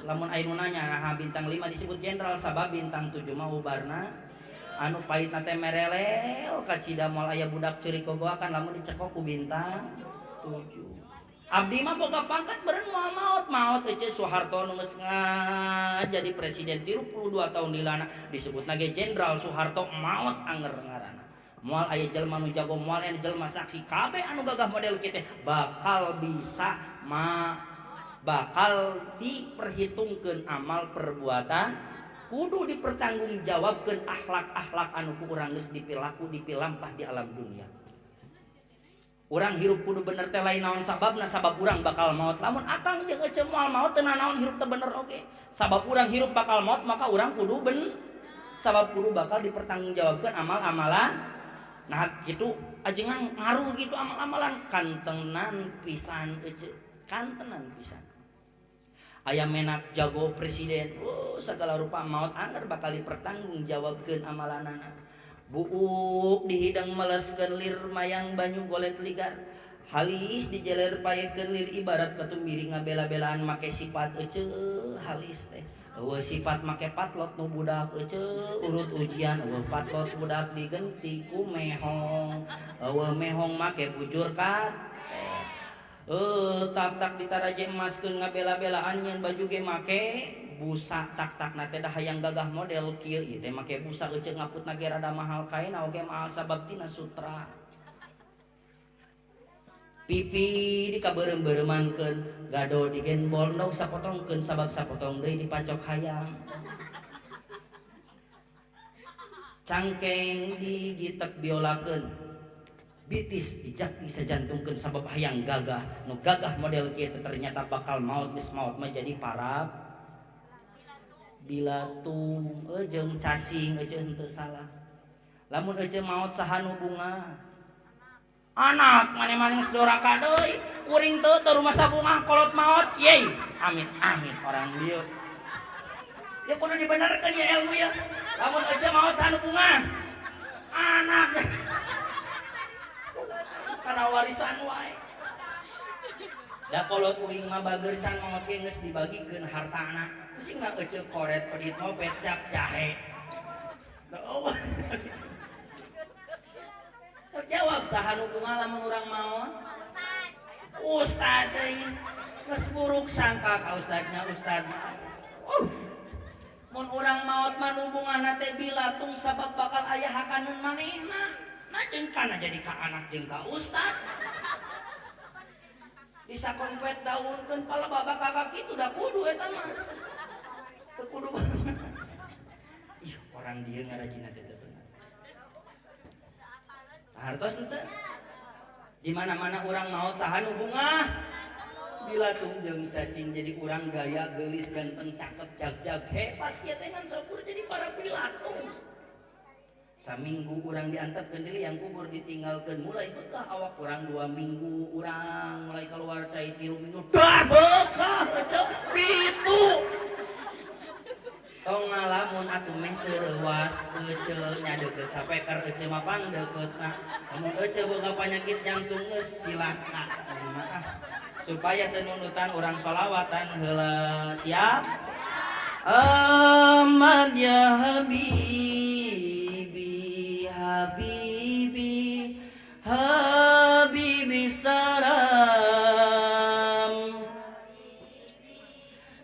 [SPEAKER 1] Lamun aya nu nanya naha bintang 5 disebut jenderal sabab bintang 7 mah ubarna anu pahitna teh merelel kacida moal aya budak ceurik gogoakan lamun dicekok ku bintang 7. Abdi mah boga pangkat beureun moal maot maot ece Soeharto nu geus jadi presiden 32 tahun dilana disebutna ge Jenderal Soeharto maot anger ngaranna. Moal aya jelema nu jago moal aya jelema saksi kabeh anu gagah model kieu teh bakal bisa ma bakal diperhitungkeun amal perbuatan kudu dipertanggungjawabkeun akhlak-akhlak anu ku urang geus dipilaku dipilampah di alam dunia. Urang hirup kudu bener teh lain naon sababna sabab urang bakal maot. Lamun akang jeung ece moal maot teu naon hirup teh bener oge. Sabab urang hirup bakal maot maka urang kudu ben sabab kudu bakal dipertanggungjawabkeun amal-amalan. Nah kitu ajengan ngaruh gitu amal-amalan kantenan pisan ece kantenan pisan. Aya menak jago presiden, oh segala rupa maot angger bakal dipertanggungjawabkeun amalanana. Buuk dihidang meleskeun lir mayang banyu golet ligar. Halis dijeler paehkeun lir ibarat katumbiri ngabela-belaan make sifat ece halis teh. Eueuh sifat make patlot nu budak ece urut ujian eueuh patlot budak digenti ku mehong. Eueuh mehong make bujur kat. Tak-tak ditaraje emaskeun ngabela-belaan nyeun baju ge make busa tak-takna teh da hayang gagah model kieu ieu teh make busa ece ngaputna ge rada mahal kaena oge mahal sabab tina sutra. Pipi dikabeurem-beureumankeun gado digenbol ndog sapotongkeun sabab sapotong deui dipacok hayang. Cangkeng digitek biolakeun bitis dijaki sajantungkeun sabab hayang gagah nu gagah model kieu teh ternyata bakal maot geus maot mah jadi para bilatung jeung cacing euceu henteu salah. Lamun euceu maot saha nu bunga? Anak mane-mane geus doraka deui, kuring teu teu rumah sabungah kolot maot, yey. Amit amit orang dieu. Ya kudu dibenerkeun ya ilmu ya. Lamun aja maot sanu bungah. Anak. Kana warisan wae. Da kolot uing mah bager can maot ge geus dibagikeun hartana. Sing mah eceu koret pedit mopet cap jahe. Da eueuh. Jawab saha nu bunga lamun urang maot? Ustad deui. Geus buruk sangka ka ustadnya ustad mah. Mun urang maot mah nu bungahna teh bilatung sabab bakal aya hakaneun manehna. Nah jeung kana jadi ka anak jeung ka ustad. Disakompet daunkeun pala babak kakak kitu da kudu eta mah. Teu kudu. Ih, orang dieu ngarajina teh teu bener. Hartos henteu? Di mana-mana urang maot saha nu bungah? Bilatung jeung cacing jadi urang gaya geulis ganteng cakep jag-jag hebat ieu teh ngan saukur jadi para bilatung. Saminggu urang diantepkeun deui yang kubur ditinggalkeun mulai bekah awak urang 2 minggu urang mulai keluar cai 3 minggu dah bekah eceu pitu. Tong ngalamun atuh meh teu reuas eceu nya deukeut sapeker eceu mah pang deukeutna. Lamun eceu boga panyakit jantung geus cilaka. Maaf. Supaya teu nundutan urang sholawatan heula siap. Ahmad ya habibi habibi habibi salam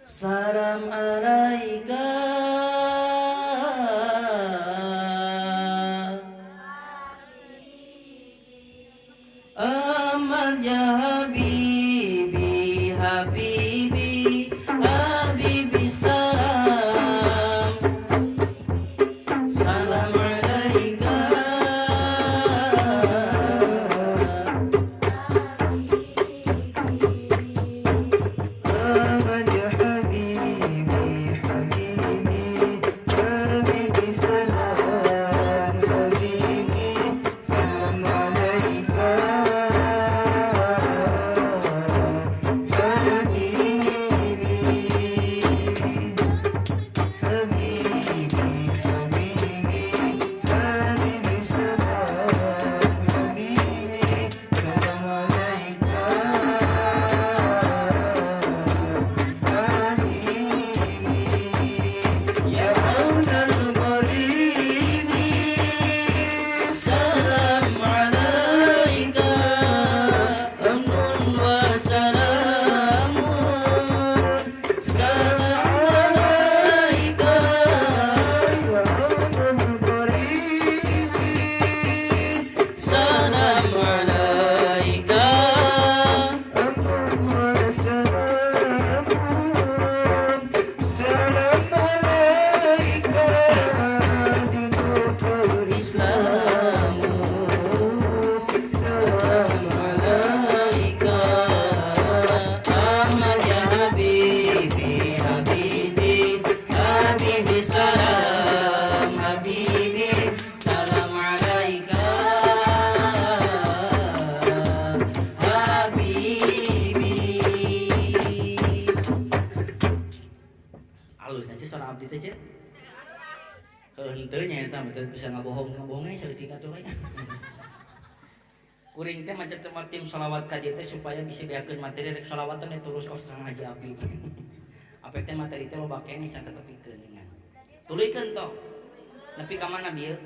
[SPEAKER 1] salam alaika Ahmad ya habibi habibi habibi salam salam alaika
[SPEAKER 3] Ahmad ya habibi habibi habibi salam habibi salam alaika habibi habibi habibi habibi salam habibi salam alaika habibi ya aunal gharibi
[SPEAKER 1] salam alaika amnun wa salamun salam alaika
[SPEAKER 3] ya aunal gharibi
[SPEAKER 1] salam alaika
[SPEAKER 3] amnun wa salamun salam alaika dinul
[SPEAKER 1] Islamu
[SPEAKER 3] salam
[SPEAKER 1] alaika Ahmad ya habibi habibi habibi salam habibi salam alaika habibi. Alus aja suara abdi teh ceu. Henteu nya eta mah teu bisa ngabohong-ngabohongnya saeutik atuh we. Kuring teh macet tempat tim sholawat ka dieu teh supaya bisa beakeun materi rek sholawatan teh terus kos Kang Haji Abi. Apa teh materi teh loba keneh can tetepikeun dengan. Tuluykeun toh. Nepi ka mana bieu?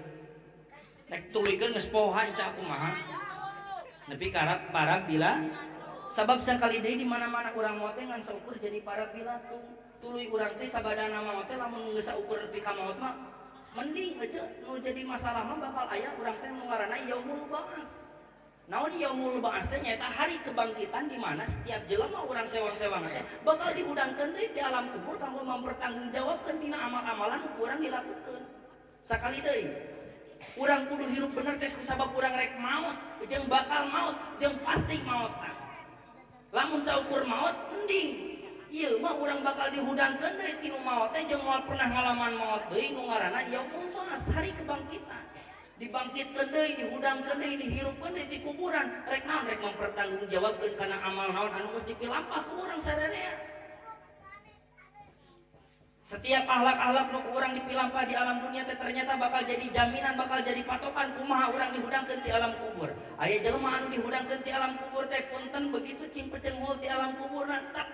[SPEAKER 1] Rek tuluykeun geus pohan ca kumaha. Nepi ka para bila sabab sakali deui di mana-mana urang maot teh ngan saukur jadi para bilatung. Tuluy urang teh sabadana maot teh lamun geus saukur nepi ka maot mah mending aja nu jadi masalah mah bakal aya urang teh nu ngaranna yaumul ba'ats. Naon yaumul ba'ats teh nyaeta hari kebangkitan di mana setiap jelema urang sewang-sewangan teh bakal diudangkeun deui di alam kubur kanggo mempertanggungjawabkeun tina amal-amalan ku urang dilakukeun. Sakali deui urang kudu hirup bener teh sabab urang rek maot jeung bakal maot jeung pasti maot. Lamun saukur maot mending ieu mah urang bakal dihudangkeun deui tinu maot teh jeung moal pernah ngalaman maot deui nu ngaranna yaumul ba'ats hari kebangkitan. Dibangkitkeun deui, dihudangkeun deui, dihirupkeun deui di kuburan. Rek naon? Rek mempertanggungjawabkeun kana amal naon anu geus dipilampah ku urang sararea. Setiap akhlak-akhlak nu ku urang dipilampah di alam dunia teh ternyata bakal jadi jaminan, bakal jadi patokan kumaha urang dihudangkeun di alam kubur. Aya jelema anu dihudangkeun di alam kubur teh punten begitu cing pecenghul di alam kuburna tak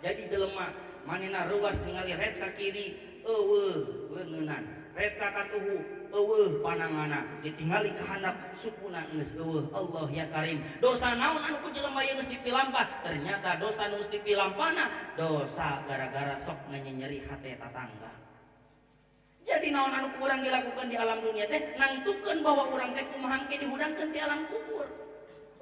[SPEAKER 1] jadi jelema manehna reuas ningali ret ka kiri eueuh leungeunnan, ret ka katuhu eueuh panangana, ditingali ka handap sukuna geus eueuh. Allah ya Karim. Dosa naon anu ku jelema ieu geus dipilampah? Ternyata dosa nu geus dipilampahna dosa gara-gara sok nganyenyeri hate tatangga. Jadi naon anu ku urang dilakukan di alam dunia teh nangtukeun bahwa urang teh kumaha engke dihudangkeun di alam kubur.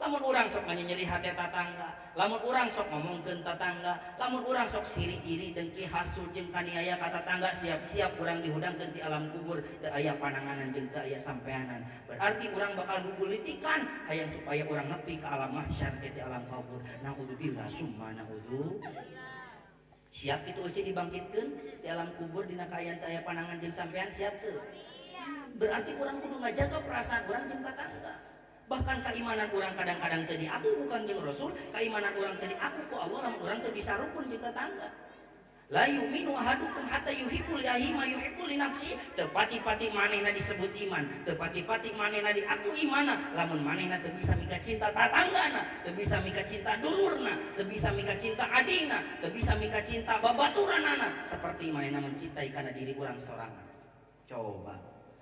[SPEAKER 1] Lamun urang sok nganyenyeri hate tatangga, lamun urang sok ngomongkeun tatangga, lamun urang sok siri iri dengki hasud jeung kaniaya ka tatangga, siap-siap urang dihudangkeun di alam kubur teu aya pananganan jeung teu aya sampeanan. Berarti urang bakal gugulitikan hayang supaya urang nepi ka alam mahsyar ke di alam kubur. Naudzubillah summa naudzu. Siap kitu eueuh dibangkitkeun di alam kubur dina kaayaan teu aya panangan jeung sampean, siap teu? Berarti urang kudu ngajaga perasaan urang jeung tatangga. Bahkan keimanan orang kadang-kadang teu diaku ku Kangjeng Rasul, keimanan orang teu diaku ku Allah lamun urang teu bisa rukun jeung tetangga. La yu'minu ahadukum hatta yuhibbu li akhihi ma yuhibbu li nafsihi. Teu pati-pati manehna disebut iman, teu pati-pati manehna diaku imana lamun manehna teu bisa mika cinta tatanggana, teu bisa mika cinta dulurna, teu bisa mika cinta adina, teu bisa mika cinta babaturanana seperti manehna mencintai kana diri urang sorangan. Coba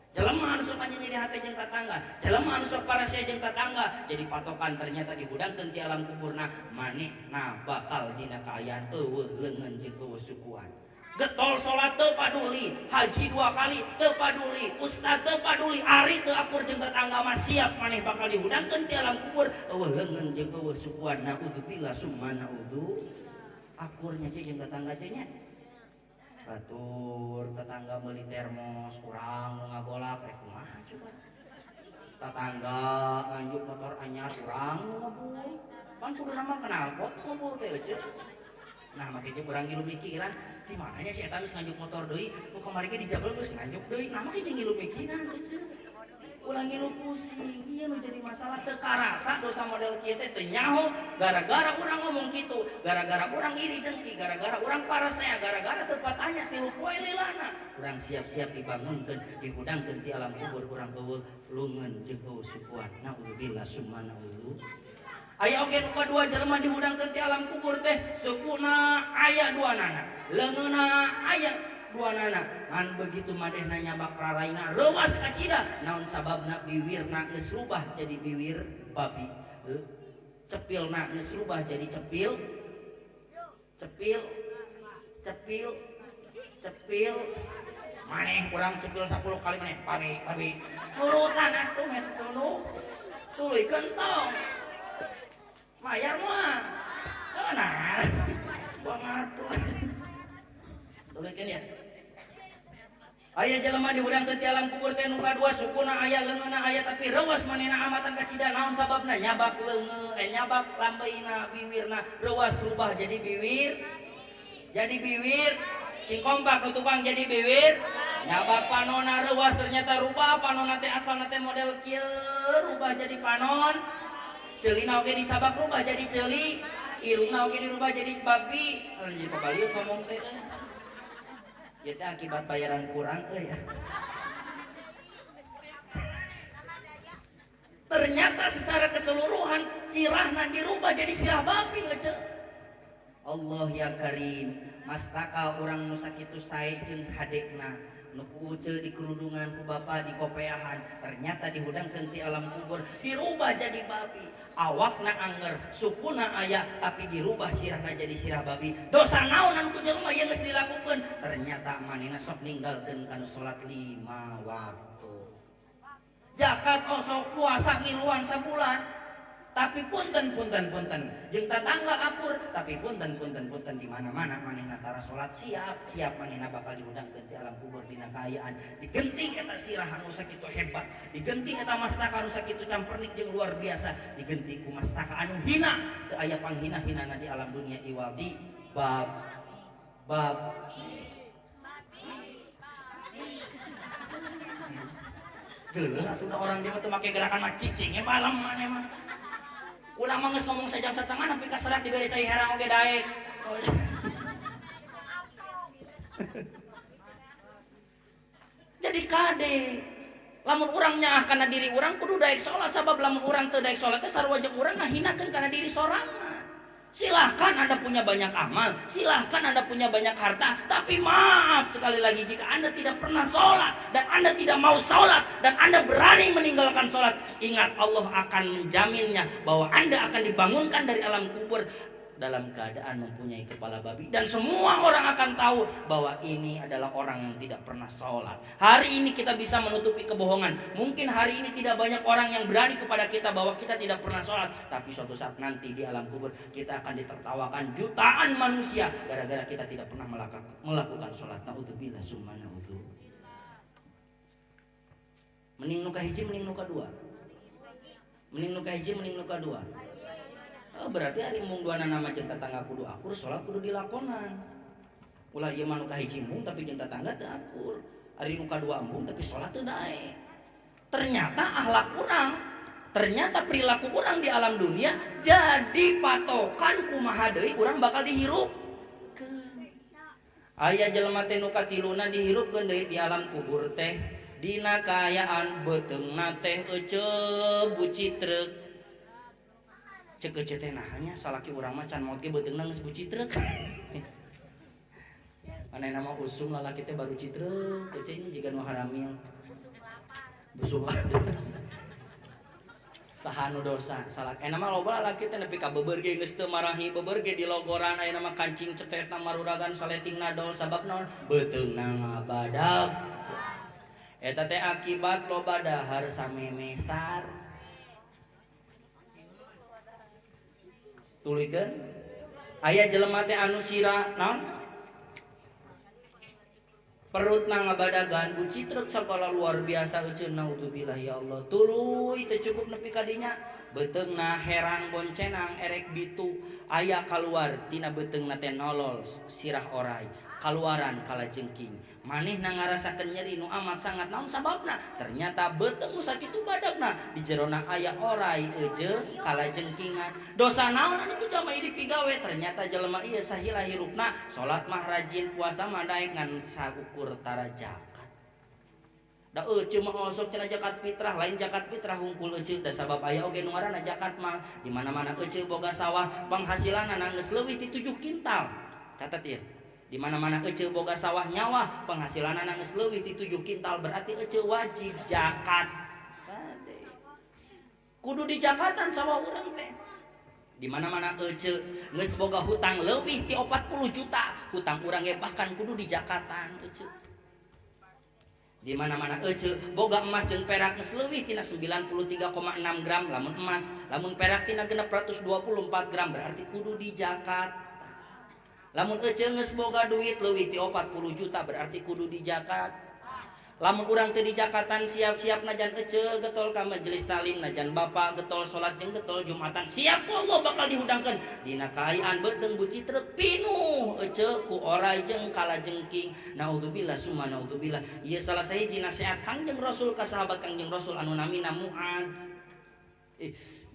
[SPEAKER 1] jelema anu sok nyeri hate jeung tatangga, jelema anu sok parasea jeung tatangga, jadi patokan ternyata dihudangkeun di alam kuburna manehna bakal dina kaayaan eueuh leungeun jeung eueuh sukuan. Getol salat teu paduli, haji 2 kali teu paduli, ustad teu paduli, ari teu akur jeung tetangga mah siap maneh bakal dihudangkeun di alam kubur eueuh leungeun jeung eueuh sukuan. Naudzubillah summa naudzu. Akurnya ceu jeung tetangga ceu nya. Batur tetangga meuli termos urang nu ngagolak rek kumaha coba. Tetangga nganjuk motor anyar urang nu ngebul. Pan kudu nama knalpot ngebul teh euceu. Nah make jeung urang ngilu mikiran di mananya si eta geus nganjuk motor deui, nu kamari ge dijabel geus nganjuk deui. Nah make jeung ngilu mikiran euceu. Ulah ngilu pusing, ieu nu jadi masalah teu karasa dosa model kieu teh teu nyaho gara-gara urang ngomong kitu, gara-gara urang iri dengki, gara-gara urang parasea, gara-gara teu patanya 3 poe lilana. Urang siap-siap dibangunkeun, dihudangkeun di alam kubur urang eueuh leungeun jeung eueuh sukuan. Naudzubillah summa naudzu. Aya oge nu kadua jelema dihudangkeun di alam kubur teh sukuna aya dua nana, leungeunna aya dua nana. Ngan begitu madehna nyabak raraina reuas kacida, naon sababna biwirna geus rubah jadi biwir babi, cepilna geus rubah jadi cepil, cepil, cepil, cepil. Maneh urang cepil 10 kali maneh babi, babi. Nurutan atuh meh tunu tuluy kentong. Mayar mah. Nah, banget tuh. Tuluykeun ya. Aya jelema dihudangkeun ti alam kubur teh nu kadua sukuna aya leungeunna aya tapi reuas manehna amatan kacida. Naon sababna? Nyabak leungeun, nyabak lambeina biwirna reuas rubah jadi biwir. Jadi biwir cing kompak nu tukang jadi biwir. Nyabak panona reuas ternyata rubah panona teh asalna teh model kieu rubah jadi panon. Ceulina oge dicabak rubah jadi ceuli, irungna oge dirubah jadi babi. Kalau jadi pabaliut ngomong teh euy. Ieu teh akibat bayaran kurang euy ya. Ternyata secara keseluruhan sirahna dirubah jadi sirah babi euceu. Allah ya Karim, mastaka urang nu sakitu sae jeung hadekna. Nu ku uceu di kerudungan ku bapa di kopeahan, ternyata dihudangkeun ti alam kubur dirubah jadi babi. Awakna anger, sukuna aya tapi dirubah sirahna jadi sirah babi. Dosa naon anu ku jelema ieu geus dilakukeun? Ternyata manehna sok ninggalkeun kana salat 5 waktu. Zakat osok puasa ngiluan sabulan. Tapi punten punten punten jeung tatangga akur, tapi punten punten punten di mana-mana manehna tara salat siap, siap manehna bakal dihudangkeun di alam kubur dina kaayaan. Digenti eta sirah anu sakitu hebat, digenti eta mastaka anu sakitu campernik jeung luar biasa, digenti ku mastaka anu hina, teu aya panghina-hinana di alam dunia iwal di bab bab. Geuleuh atuh da orang dia mah teu make gerakan mah cicing ge palem maneh mah. Urang mah geus ngomong sajam satengah nepi ka serak dibere cai herang oge daek. Jadi kade lamun urang nyaah kana diri urang kudu daek salat sabab lamun urang teu daek salat teh sarua jeung urang ngahinakeun kana diri sorangan. Silahkan Anda punya banyak amal, silahkan Anda punya banyak harta, tapi maaf sekali lagi jika Anda tidak pernah sholat dan Anda tidak mau sholat dan Anda berani meninggalkan sholat, ingat Allah akan menjaminnya bahwa Anda akan dibangunkan dari alam kubur dalam keadaan mempunyai kepala babi dan semua orang akan tahu bahwa ini adalah orang yang tidak pernah sholat. Hari ini kita bisa menutupi kebohongan. Mungkin hari ini tidak banyak orang yang berani kepada kita bahwa kita tidak pernah sholat, tapi suatu saat nanti di alam kubur kita akan ditertawakan jutaan manusia gara-gara kita tidak pernah melakukan sholat. Naudzubillah summa naudzubillah. Mending nu kahiji, mending nu kadua. Mending nu kahiji, mending nu kadua. Oh, berarti hari mung dua nama jeung tetangga kudu akur, sholat kudu dilakonan. Ulah ieu mah nu kahiji mung tapi jeung tetangga teu akur. Ari nu kadua mung tapi sholat teu daek. Ternyata akhlak urang, ternyata perilaku urang di alam dunia jadi patokan kumaha deui urang bakal dihirupkeun. Aya jelema teh nu katiluna dihirupkeun deui di alam kubur teh dina kaayaan beuteungna teh eceu bucitreuk. Cek eceu teh nahanya salaki urang mah can maot ge beuteungna geus bucitreuk. Manehna mah usum lalaki teh baru citreuk, eceu ini jiga nu haramil. Busung lapar. Saha nu dosa salaki. Eta mah loba lalaki teh nepi ka beubeur ge geus teu marahi, beubeur ge dilogoran ayeuna mah kancing cetetna maruragan saletingna dol sabab naon? Beuteungna ngabadag. Eta teh akibat loba dahar samemesar. Tuluykeun aya jelema teh anu sira naon perutna ngabadagan bucitreuk sagala luar biasa euceun naudzubillah ya Allah tuluy teu cukup nepi ka dinya beuteungna herang boncenang erek bitu aya kaluar tina beuteungna teh nolol sirah orai kaluaran kalajengking manehna ngarasakeun nyeri nu amat sangat naon sababna ternyata beuteung nu sakitu badagna di jerona aya orai eujeung kalajengkingan dosa naon anu ku jalma ieu dipigawe ternyata jelema ieu sahila hirupna salat mah rajin puasa mah daek ngan saukur tara zakat da euceun mah osok cenah zakat fitrah lain zakat fitrah hungkul euceun da sabab aya oge nu ngaranna zakat mal di mana-mana euceun boga sawah penghasilanna geus leuwih ti 7 kintal catat ieu. Di mana-mana eceu boga sawah nyawa penghasilanna geus leuwih ti 7 kintal berarti eceu wajib zakat. Kudu dijakatan sawah urang teh. Di mana-mana eceu geus boga hutang leuwih ti 40 juta, hutang urang ge bahkan kudu dijakatan eceu. Di mana-mana eceu boga emas jeung perak geus leuwih tina 93,6 gram lamun emas, lamun perak tina 624 gram berarti kudu dijakat. Lamun eceu geus boga duit leuwih ti 40 juta berarti kudu dijakat. Lamun urang teu dijakatan siap-siap najan eceu getol ka majelis taklim najan bapak getol salat jeung getol jumatan siap ku Allah bakal dihudangkeun dina kaayaan beuteung bucitreuk pinuh eceu ku orai jeung kalajengking. Naudzubillah summa naudzubillah. Ieu salah sahiji nasihat Kangjeng Rasul ka sahabat Kangjeng Rasul anu namina Muadz.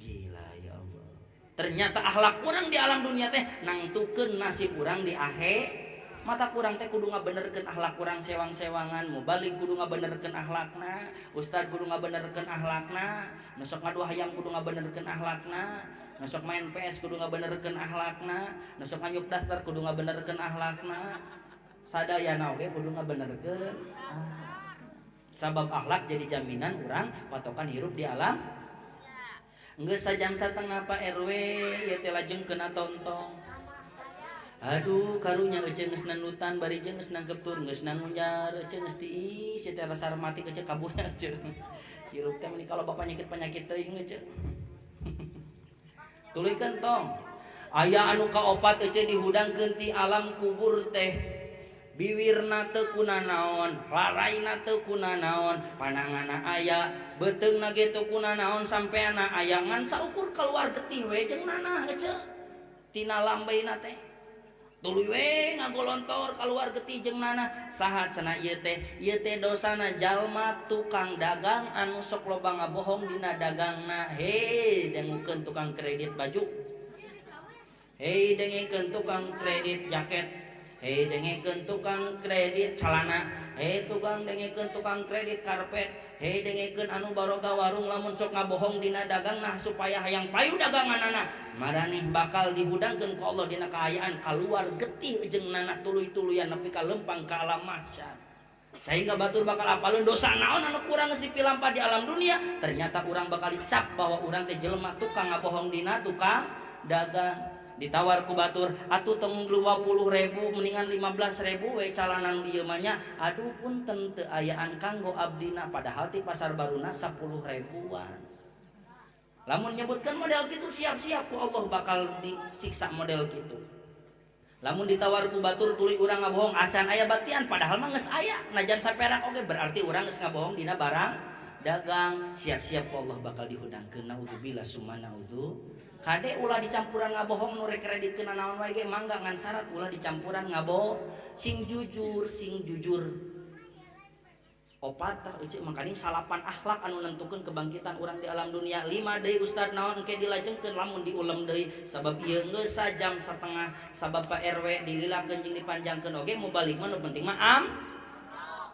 [SPEAKER 1] Gila ya Allah. Ternyata akhlak urang di alam dunia teh nangtukeun nasib urang di akhir. Mata kurang teh kudu ngabenerkeun akhlak urang sewang-sewangan, mubalig kudu ngabenerkeun akhlakna, ustad kudu ngabenerkeun akhlakna, nu sok ngadu hayam kudu ngabenerkeun akhlakna, nu sok main PS kudu ngabenerkeun akhlakna, nu sok nganyuk daster kudu ngabenerkeun akhlakna. Sadayana oge kudu ngabenerkeun. Sabab akhlak jadi jaminan urang patokan hirup di alam. Geus sajam satengah Pak RW ieu teh lajeng kena tontong. Aduh karunya eceu geus nandutan bari jeung geus nangkep tur geus nangunjar eceu geus tiis ieu teh rasa mati eceu kaburna eceu. Hirup teh meuni kalau bapak penyakit teuing eceu. Tuluykeun tong. Aya anu kaopat eceu dihudangkeun ti alam kubur teh. Biwirna teu kunanaon, laraina teu kunanaon, pananganna aya, beuteungna ge teu kunanaon, sampeanna aya ngan saukur keluar getih we jeung nanah eceu. Tina lambeina teh. Tuluy we ngagolontor keluar getih jeung nanah. Saha cenah ieu teh? Ieu teh dosana jalma tukang dagang anu sok loba ngabohong dina dagangna. Hei, dengukeun tukang kredit baju. Hei, dengekeun tukang kredit jaket. Hei, dengekeun tukang kredit celana. Hei, tukang dengekeun tukang kredit karpet. Hei, dengekeun anu baroga warung lamun sok ngabohong dina dagangna supaya hayang payu daganganana. Maraneh bakal dihudangkeun ku Allah dina kaayaan kaluar getih jeung nanah tuluy-tuluyan nepi ka lempang ka alam mahsyar. Sehingga batur bakal apaleun dosa naon anu kurang geus dipilampah di alam dunia, ternyata urang bakal dicap bahwa urang teh jelema tukang ngabohong dina tukang dagang. Ditawar ku batur, atuh tong 20.000 mendingan 15.000 we calanan ieu mah nya. Aduh punten teu ayaan kanggo abdina, padahal ti pasar baruna 10 ribuan. Lamun nyebutkeun model kitu siap-siap ku Allah bakal disiksa model kitu. Lamun ditawar ku batur tuluy urang ngabohong acan aya batian padahal mah geus aya najan saperak oge berarti urang geus ngabohong dina barang dagang. Siap-siap ku Allah bakal dihudangkeun, naudzubillah summa naudzu. Kade ulah dicampuran ngabohong nu rek kreditkeun naon wae ge mangga ngan syarat ulah dicampuran ngabohong, sing jujur, sing jujur. Opat tah euceuk mangkaning salapan akhlak anu nentukeun kebangkitan urang di alam dunia. 5 deui ustad naon engke dilajengkeun lamun diulem deui sabab ieu geus sajam setengah sabab Pak RW dililakeun jeung dipanjangkeun oge mau balik mah nu penting mah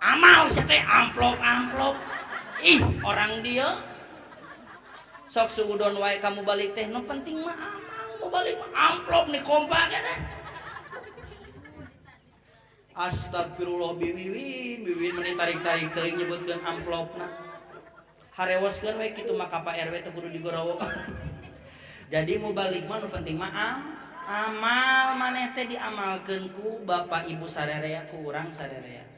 [SPEAKER 1] amal sia teh amplop-amplop. Ih, orang dieu sok suudon wae kamu balik teh nu penting mah amal, mau balik mah amplop nih kompak eta. Astagfirullah biwiwin, biwiwin meni tarik-tarik teuing nyebutkeun amplopna. Harewoskeun we kitu mah ka Pak RW teh kudu digorowo. Jadi mau balik mah nu penting mah amal maneh teh diamalkeun ku bapak ibu sarerea ku urang sarerea.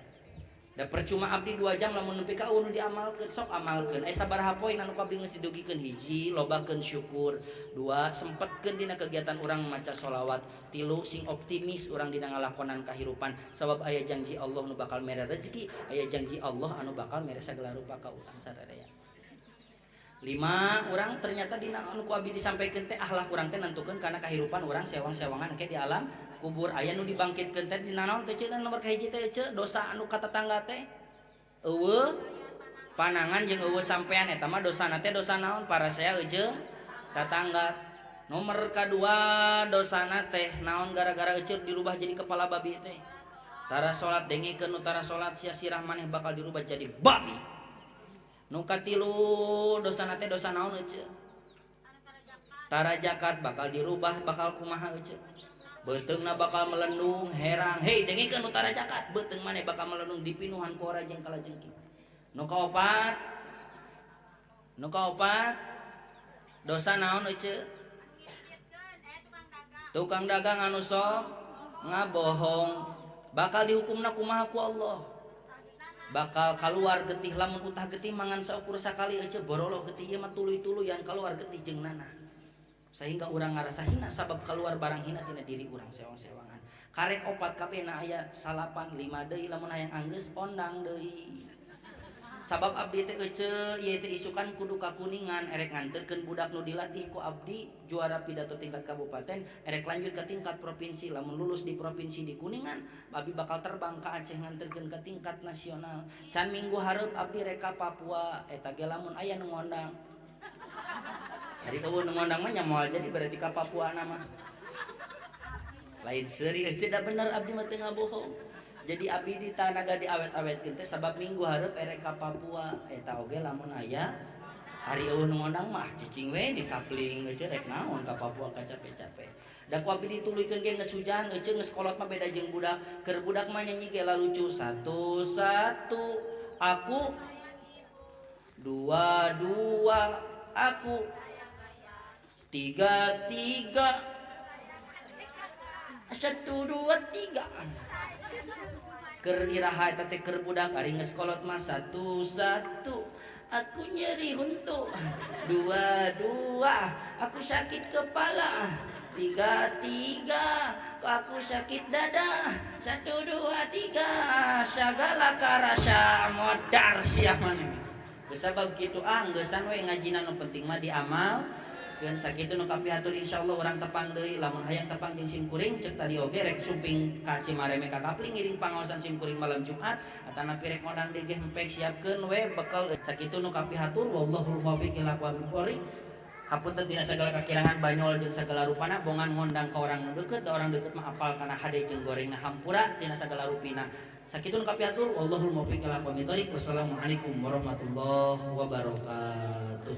[SPEAKER 1] Da percuma abdi 2 jam lamun nepi ka nu diamalkeun, sok amalkeun. Aya sabaraha poin anu ku abdi geus didugikeun. 1, lobakeun syukur. 2, sempetkeun dina kegiatan urang maca sholawat. 3, sing optimis urang dina ngalakonan kahirupan sabab aya janji Allah nu bakal mere rezeki, aya janji Allah anu bakal mere sagala rupa ka urang sararea. 5, urang ternyata dina anu ku abdi disampaikeun teh akhlak urang teh nentukeun kana kahirupan urang sewang-sewangan engke di alam kubur. Aya nu dibangkitkeun teh dina naon teh ceuk nomor kahiji teh ceuk dosa anu ka tetangga teh eueuh panangan jeung eueuh sampean eta mah dosana teh dosa naon parasea jeung tetangga. Nomor kadua dosana teh naon gara-gara euceuk dirubah jadi kepala babi teh tara salat dengekeun nu tara salat sia sirah maneh bakal dirubah jadi babi. Nu katilu dosana teh dosa naon euceuk tara zakat bakal dirubah bakal kumaha euceuk beuteungna bakal melendung herang. Hei dengekeun nu tara zakat beuteung maneh bakal melendung dipinuhan ku ora jeung kalajengking. Nu kaopat, nu kaopat dosa naon euceuk tukang dagang anu sok ngabohong bakal dihukumna kumaha ku Allah, bakal keluar getih. Lamun utah getih mangan saukur sakali euceuk boroloh getih ieu mah tuluy-tuluyan keluar getih jeung nanah sehingga urang ngarasa hina sabab keluar barang hina tina diri urang sewang-sewangan. Karek opat kabehna aya salapan 5 deui lamun hayang anggeus ondang deui sabab abdi teh euceuk ieu teh isukan kudu ka Kuningan erek nganterkeun budak nu dilatih ku abdi juara pidato tingkat kabupaten erek lanjut ke tingkat provinsi. Lamun lulus di provinsi di Kuningan abdi bakal terbang ka Aceh nganterkeun ke tingkat nasional. Can minggu hareup abdi rek ka Papua eta ge lamun aya nu ngondang. Ari eueuh nu ngondang mah nya moal jadi berarti ka Papua na mah. Lain seuri euceuk da bener abdi mah teu ngabohong. Jadi abdi di tanaga diawet-awetkeun teh sabab minggu hareup erek ka Papua eta oge lamun aya ari eueuh nu ngondang mah cicing we dikapling euceuk rek naon ka Papua kacape-cape. Da ku abdi dituluykeun ge geus hujan euceuk geus kolot mah beda jeung budak. Keur budak mah nyanyi ge lalucu 1 1 aku 2 2 aku 3 3 1 2 3. Keur iraha eta teh keur budak ari geus kolot mah 1 1 aku nyeri huntu, 2 2 aku sakit kepala, 3 3 aku sakit dada, 1 2 3 sagala karasa modar sia maneh. Sabab kitu ah geusan we ngajina nu penting mah diamal. Keun sakitu nu kapihatur, insyaallah urang tepang deui. Lamun hayang tepang jeung sim kuring, cek tadi oge rek sumping ka Cimareme ka Kapling ngiring pangaosan sim kuring malam Jumat atanapi rek ngondang deui ge hempek, siapkeun we bekal. Sakitu nu kapihatur, wallahul muwaffiq ila aqwamit thoriq. Hapunten tina segala kakirangan, banyol jeung segala rupana, bongan ngondang ka orang nu deukeut, da orang deukeut mah apal kana hade jeung gorengna. Hampura tina segala rupina. Sakitu nu kapihatur, wallahul muwaffiq ila aqwamit thoriq. Wassalamualaikum warahmatullahi wabarakatuh.